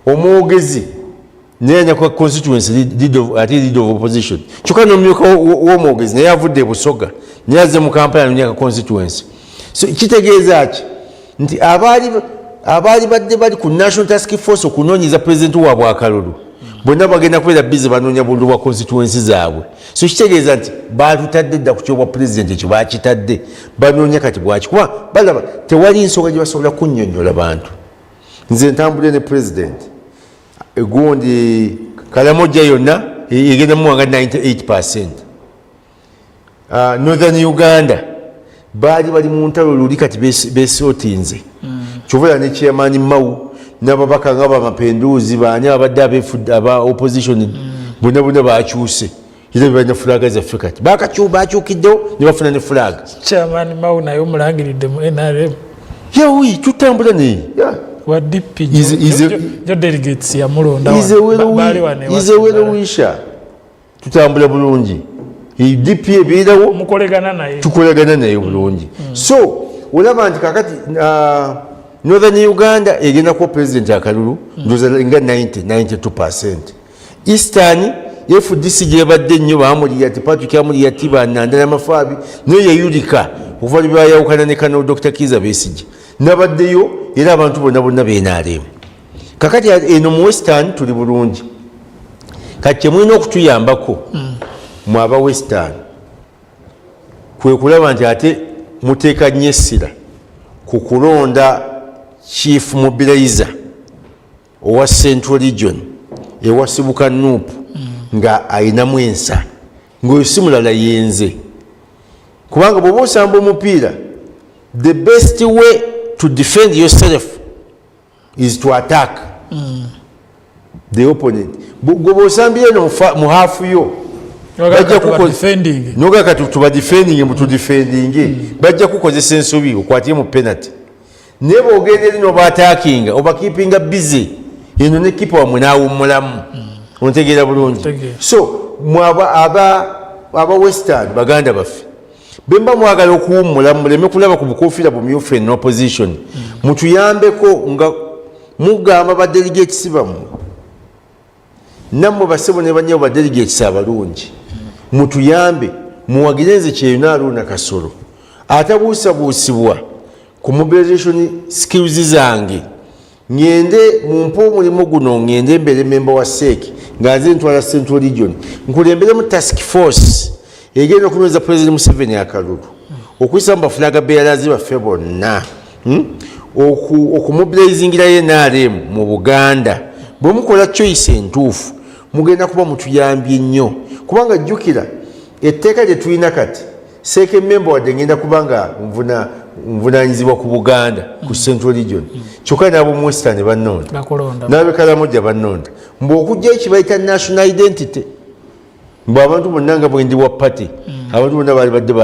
Omwogezi naye anya ka constituency, ate leader of opposition, kyokka nomumyuka w'omwogezi naye avudde e Busoga, naye azze mu Kampala anoonya ka constituency. So kitegeeza ki? Nti abaali badde bali ku National Task Force okunoonyeza pulezidenti waabwe akalulu, bonna bagenda kubeera busy banoonya bululu bwa constituency zaabwe. So kitegeeza nti batutadde dda ku kyobwa pulezidenti, ekyo bakitadde, banoonya kati bwaki, kuba balaba tewali nsonga gye basobola kunnyonnyola bantu. Nze ntambudde ne pulezidenti egundi Kalamojja yonna egenda muwanga 98%. Northern Uganda baali bali mu ntalo luli, kati besootinze. Kyova ne chairman Mao n'ababaka nga bamapenduzi baani abadde abefudde aba opposition, bonna bonna bakyuse, era bebalina flag zaffe. Kati bakyukiddewo ne bafuna ne flag. Chairman Mao naye omulangiridde mu NRM? Yawi tutambula naye. Yeah. Wa DP jo delegates yamulonda. Is a well wisher, tutambula bulungi. DP ebeerawo. Mukolegana naye. Tukolagana naye bulungi. So olaba nti kakati Northern Uganda egenda kuwa president akalulu, ndowooza nga 90 92%. Eastern FDC gyebadde nnyo, bamuliyati Patrick Amuliyati, banandala Mafaabi, naye yeyulika okuva lwebayawukana ne kano Dr Kiza Besigye. Nabaddeyo era abantu bonna bonna benaremu. Kakati eno mu Western tuli bulungi. Kati kyemulina okutuyambako mu aba Western kwe kulaba nti ate muteeka nnyo essira ku kulonda chief mobilizer owa Central Region ewasibuka NUP, nga ayinamu ensa, ngaoyo si mulala yenze. Kubanga bw'oba osamba omupiira, the best way to defend yourself is to attack the opponent. Gwe bw'osambira eno mu half yo, bajja defending. Noga kati tuba defending, mutudefendinge, bajja kukozesa ensobi okwatire mu penalty. Naye bwogenda eri noba attackinga, oba keepinga busy eno ne kipa wamwe nawummulamu. Ontegeera bulungi? Ntegeera. So mwe aba Western, baganda baffe, bemba mwagala okuwummula, muleme kulaba ku bukofiira bumyufu en opposition, mutuyambeko nga mugamba ba delegates bammwe. Nammwe basebo ne bannyabo ba delegates abalungi, mutuyambe muwagire nze Kyeyune Aruuna Kasolo atabuusabuusibwa ku mobilization skills zange. Ŋŋende mumpe omulimu guno, ŋŋende mbeere memba wa CEC nga nze ntwala Central Region, nkulemberemu task force egenda okunyweza President Museveni akalulu, okuyisa mu ba flag bearers baffe bonna, Okumobilizingirayo NRM mu Buganda. Bwe mukola choice entuufu, mugenda kuba mutuyambye nnyo. Kubanga jjukira etteeka lye tulina kati, CEC member, wadde ngenda kuba nga nvunanyizibwa ku Buganda, ku Central Region, kyokka n'ab'omu Western bannonda. Bakulonda. N'abekalamoja bannonda. Mbu okujja ekibayita national identity, mbu abantu bonna nga bwendi wa party, abantu bonna baali badde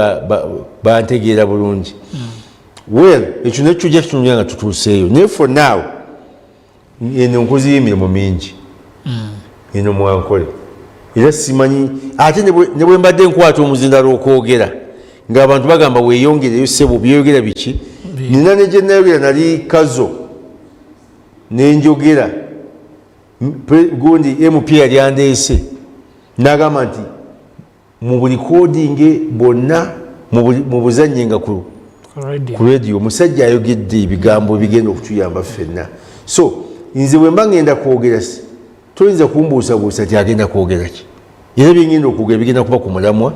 bantegeera bulungi. Well, ekyo nekyo tujja kitunulira nga tutuuseeyo, naye for now eno nkozi y'emirimu mingi eno mwankole, era simanyi ate ne bwe mbadde nkwata omuzindalo okwogera ng'abantu bagamba weeyongereyo ssebo, byeyogera biki? Nina ne gye nayogera, nali Kazo nenjogera. Gundi MP yali andeese n'agamba nti mu buli kodinge bonna mu buzannye nga ku Radio. Ku radio omusajja ayogedde ebigambo ebigenda okutuyamba ffenna. So nze bwe mba ngenda kwogera, toyinza kumbuusabuusa ti agenda kwogera ki, era byengenda okwogera bigenda kuba ku mulamwa.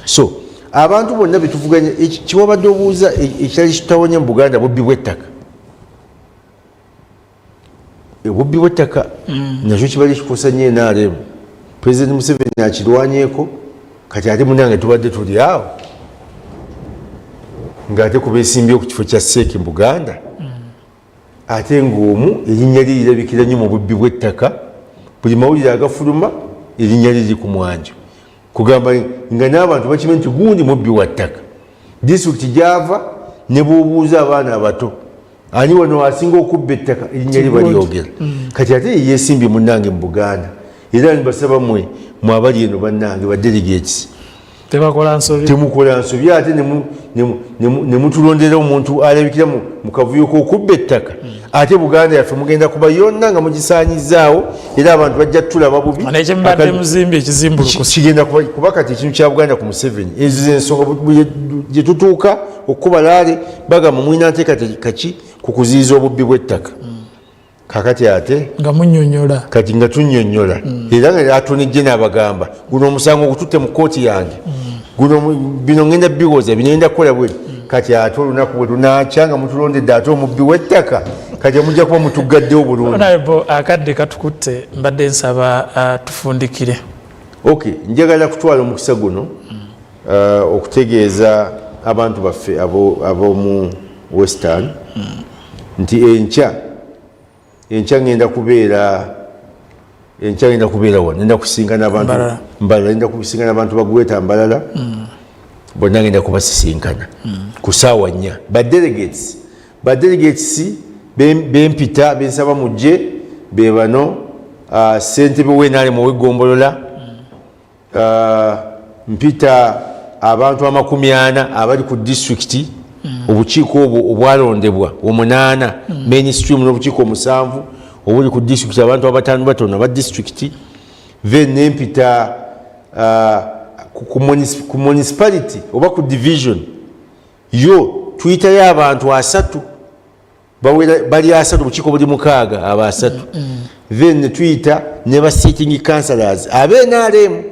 So abantu bonna betuvuganya, kiwabadde obuuza ekirali kitawanya mu Buganda, bubbi bw'ettaka. Obubbi bw'ettaka nakyo kibali kikosa nnyo NRM. President Museveni akirwanyeeko. Kati ate munange tubadde tuli awo ng'ate kubesimbye ku kifo kya CEC mu Buganda, ate ng'omu erinnya lye lirabikira nnyo mu bubbi bw'ettaka. Buli mawulire agafuluma, erinnya lye liri ku mwanjo, kugamba nga n'abantu bakimanyi nti gundi mubbi wa ttaka. Disitulikiti gyava, ne bw'obuuza abaana abato ani wano asinga okubba ettaka, erinnya lye balyogera. Kati ate ye yeesimbye munnange mu Buganda. Era nibasaba mmwe mwabali eno, bannange ba delegates, Tebakola nsobi. Temukola nsobi ate ne mutulondera omuntu alabikira mu kavuyo k'okubba ettaka. Ate Buganda yaffe mugenda kuba yonna nga mugisaanyizaawo, era abantu bajja tulaba bubi. Nekyemubadde muzimbye ekizimbulukusa. Kigenda kuba kati ekintu kya Buganda ku Museveni. Ezo zensonga gye tutuuka okukuba laale, bagamba mulina nteekateeka ki ku kuziyiza obubbi bw'ettaka? Kakati ate nga munyonyola. Kati nga tunnyonnyola, era nga atonejje n'abagamba guno omusango ogututte mu kooti yange, guno bino ngenda biwoza, bino ngenda kukola bwe. Kati ate olunaku bwe lunakya nga mutulondedde ate omubbi w'ettaka, kati mujja kuba mutuggaddewo bulungi. Honorable, akadde katukutte, mbadde nsaba tufundikire. Ok, njagala kutwala omukisa guno okutegeeza abantu baffe ab'omu Western nti enkya ngenda kubeera wano, ngenda kusinkana abantu. Mbarara. Mbarara, ngenda kusinkana abantu ba Greater Mbarara bonna, ngenda kubasisinkana ku saawa 4. Ba delegates bempita bensaba mujje be bano: ssentebe w'NRM ow'eggombolola, mpita abantu 40 abali ku disitulikiti, obukiiko obwo obwalondebwa omunaana mainstream n'obukiiko omusanvu obuli ku disitulikiti, abantu abataano batono aba disitulikiti. Then nempita ku municipality oba ku division, yo tuyitayo abantu 30, bawera bali 30, bukiiko buli 6, aba 30. Then netuyita ne ba sitting councillors abe NRM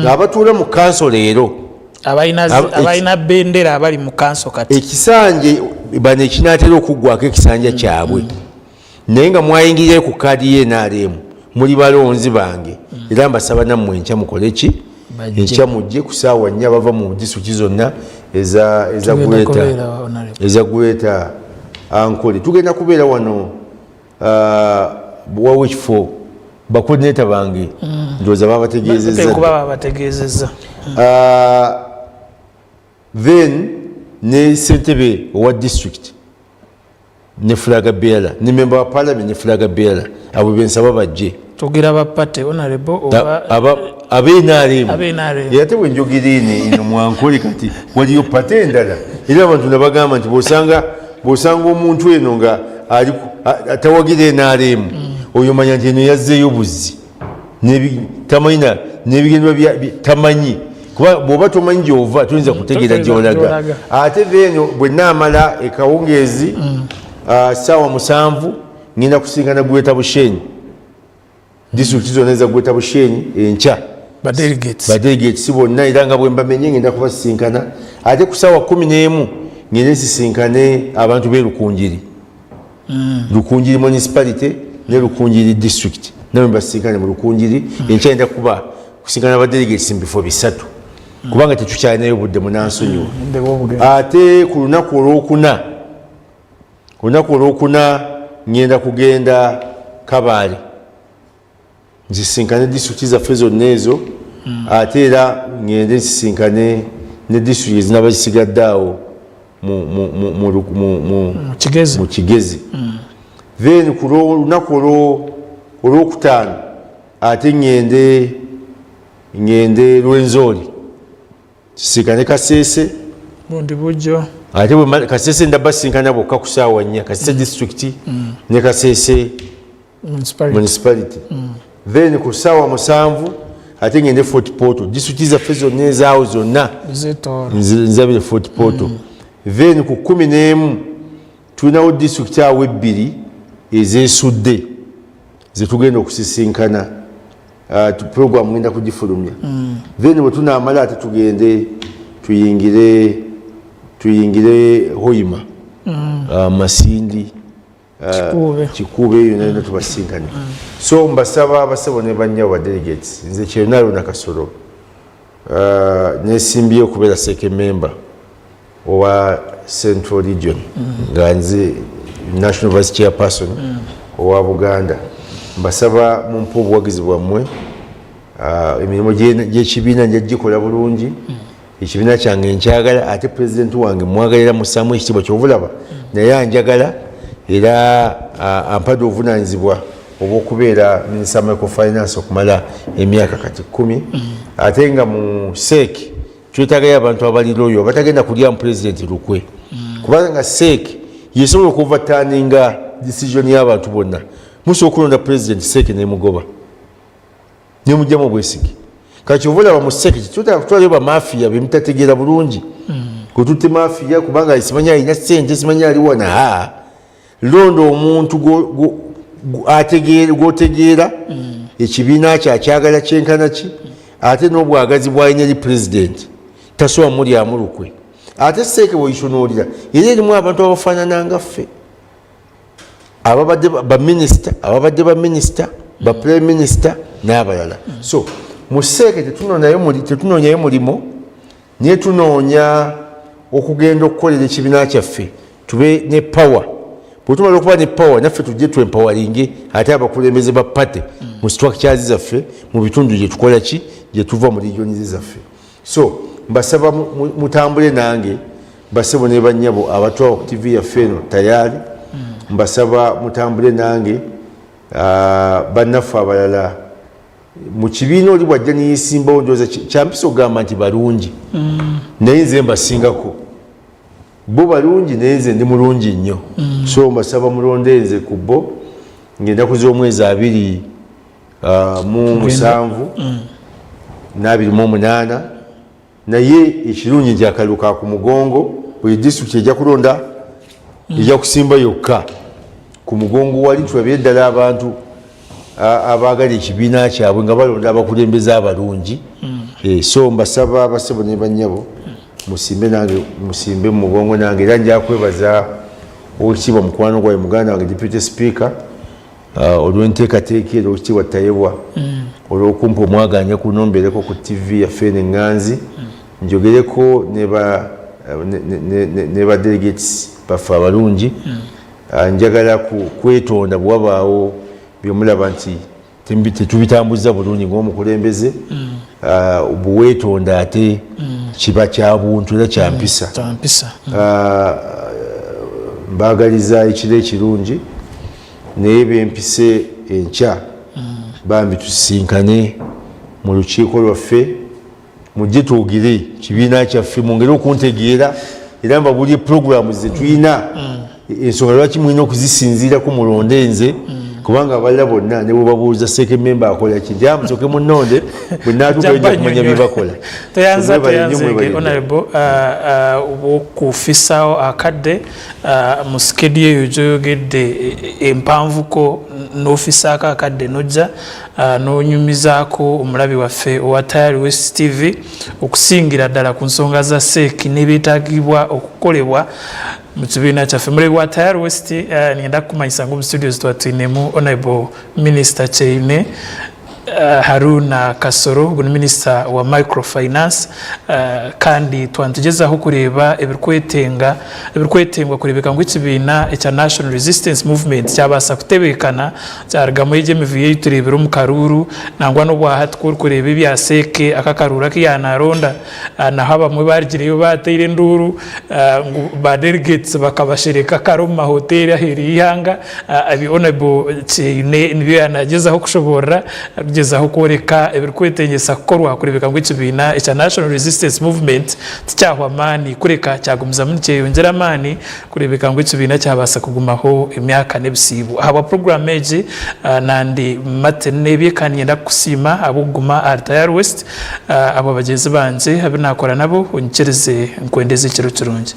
abatuula mu council leero. Abalina bendera, abali mu kanso kati. Ekisanje bano ekinaatera okuggwako ekisanja kyabwe, naye nga mwayingirire ku kaadi ye NRM, muli balonzi bange, era mbasaba nammwe enkya mukole ki? Bajje. Enkya mujje ku saawa 4, bava mu disitulikiti zonna eza Tugenda Greater kubeera, Honorable. Eza Greater Ankole. Tugenda kubeera wano, wawo ekifo, ba coordinator bange ndowooza babategeezezza. Kuba babategeezezza. Then ne sentebe owa district ne flag bearer ne member wa parliament ne flag bearer, abo bensaba bajje. Tugira ba party, Honorable, oba? Abe NRM. Abe NRM. Ate bwe njogera eno mwankole, kati waliyo party endala, era abantu nabagamba nti bw'osanga omuntu eno nga tawagira NRM, oyo manya nti eno yazzeeyo buzzi. Tamanyi n'ebigendwa tamanyi, kuba bw'oba tomanyi gy'ova toyinza kutegeera Totegeera gy'olaga. gy'olaga. Ate then bwe naamala ekawungeezi, saawa 7, ngenda kusinkana Greater Bushenyi, disitulikiti zonna eza Greater Bushenyi enkya. Ba delegates. Ba delegates bonna, era nga bwe mbamenye ngenda kubasisinkana. Ate ku saawa 11 ngende nsisinkane abantu b'e Rukungiri, Rukungiri municipality ne Rukungiri district, nawe mbasisinkane mu Rukungiri enkya. Ngenda kuba kusinkana ba delegates mu bifo bisatu, kubanga tetukyalinayo budde, munansonyiwa. Ate ku lunaku olwokuna, olunaku olwokuna ngenda kugenda Kabaale nsisinkane disitulikiti zaffe zonna ezo. Ate era ngende nsisinkane ne disitulikiti ezinaba zisigadde awo mu Kigezi. Mu Kigezi. Then ku lunaku olwokutaano ate ngende Lwenzori sisinkane Kasese. Bundi bujjo. Ate Kasese ndabasinkana bokka ku saawa 4, Kasese district ne Kasese municipality. Municipality. Then ku saawa 7 ate ngende Fort Portal, disitulikiti zaffe zonna ezaawo zonna. Zetoolo. Nzabire Fort Portal. Then ku 11 tulinawo disitulikiti awo ebbiri ezesudde zetugenda okusisinkana. Program ngenda kugifulumya. Then bwe tunaamala ate tugende tuyingire Hoima, Masindi, Kikuube. Kikuube, eyo yonna tubasinkane. So mbasaba abasabo ne bannyabo ba delegates, nze Kyenaalo Nakasolo, nesimbye okubeera CEC member owa Central Region, nga nze national vice chairperson owa Buganda. Mbasaba mumpe obuwagizi bwammwe. Emirimu gy'ekibiina nja gikola bulungi. Ekibiina kyange nkyagala, ate pulezidenti wange mwagalira, musaamu ekitiibwa. Kyovulaba naye anjagala, era ampadde obuvunanyizibwa obwokubeera minisita microfinance okumala emyaka kati 10. Ate nga mu CEC twetagayo abantu abali loyal, abatagenda kulya mu pulezidenti lukwe, kubanga CEC yesobola okuoverturninga decision y'abantu bonna. Musobola okulonda pulezidenti, CEC nemugoba nemugjamu obwesige. Kati ova olaba mu CEC tutaka kutwalayo bamafiya bemutategeera bulungi, kututte mafiya kubanga simanyi alina sente, simanyi ali wana. Ha, londa omuntu gwotegeera ekibiina kye akyagala kyenkana ki, ate n'obwagazi bwalina eri pulezidenti tasobola mulyamu lukwe. Ate CEC bweyitunuulira era erimu abantu abafaanana nga ffe, ababadde baminisita, ababadde baminisita, ba prime minister n'abalala. So mu CEC tetunoonyayo mulimu, naye tunoonya okugenda okukolera ekibiina kyaffe, tube ne power. Bwe tumala okuba ne power, naffe tujje twempoweringe ate abakulembeze ba party mu structures zaffe mu bitundu gyetukola ki, gyetuva mu regions zaffe. So mbasaba mutambule nange, basebo ne bannyabo abatwawo ku TV yaffe eno tayari. Mbasaba mutambule nange. Bannaffe abalala mu kibiina, oli bwajja neyesimbawo, ndowooza kyampisa okugamba nti balungi, naye nze mbasingako. Bo balungi, naye nze ndi mulungi nnyo. So mbasaba mulonde nze ku bo. Ngenda kuza omwezi abiri mu 7 n'28. Naye ekirungi nti akalulu ka ku mugongo, buli disitulikiti ejja kulonda, ejja kusimba yokka ku mugongo. Wali tulabye ddala abantu abaagala ekibiina kyabwe nga balonda abakulembeze abalungi. So mbasaba, abasebo ne bannyabo, musimbe nange, musimbe mu mugongo nange. Era nja kwebaza Owekitiibwa mukwano gwawe, muganda wange, Deputy Speaker, olw'enteekateeka era Owekitiibwa Tayebwa olw'okumpa omwaganya kuno mbeereko ku TV yaffe eno eŋŋanzi, njogereko ne ba delegates baffe abalungi. Njagala kwetonda bwe wabaawo byemulaba nti tetubitambuza bulungi ng'omukulembeze. Bweweetonda ate kiba kya buntu era kya mpisa. Kya mpisa. Mbaagaliza ekiro ekirungi, naye bempise enkya, bambi tusisinkane mu lukiiko lwaffe, mujje twogere kibiina kyaffe, mwongere okuntegeera era mbabulye puroguramu zetulina, ensonga lwaki mulina okuzisinziirako mulonde nze, kubanga abalala bonna ne bwebabuuza CEC member akola ki, nti amusooke munonde, bwe naatuukayo nja kumanya bye bakola. Toyanza. Mwebale nnyo, toyanzege. Mwebale nnyo. Honorable, okufisaawo akadde mu schedule eyo gyoyogedde empanvuko, n'ofisaako akadde nojja n'onyumizaako omulabi waffe owa Tayari West TV okusingira ddala ku nsonga za CEC n'ebyetaagibwa okukolebwa mu kibiina kyaffe. Mulebi wa Tayari West, ngenda kukumanyisa ngu mu studios twatwinemu Honorable Minister Kyeyune Haruna Kasoro, ugu ni minisita wa microfinance, kandi twantugezaho kureeba ebirikwetenga ebirikwetengwa kureebeka ngu ekibiina ekya National Resistance Movement kyabaasa kutebeekana kyarugamu egyo emivuyo ei tureebire omu karuuru. Nangwa n'obwahati ku orikureeba ebya CEC, aka akaruuru aku yaanaronda, naho abamwe barugireyo bateire enduuru ngu ba delegates bakabashereka kare omu mahoteeri aheeru y'eihanga. Ebi Honorable Kyeyune nibyo yaanagyezaho kushoboorora, arikugyezaho kworeka ebirikwetengyesa kukorwa kureebeka ngu ekibiina ekya National Resistance Movement tikyahwa amaani, kureka kyagumizamu nikyeyongyera amaani kureebeka ngu ekibiina kyabaasa kugumaho emyaka n'ebisiibo. Ahabwa puroguraamu egi nandi Martin Nebye, kandi niinyenda kukusiima ahabw'okuguma ahari Tayari West. Abo bagyenzi bangye abu naakora nabo, onyikirize nkwendeze ekiro kirungi.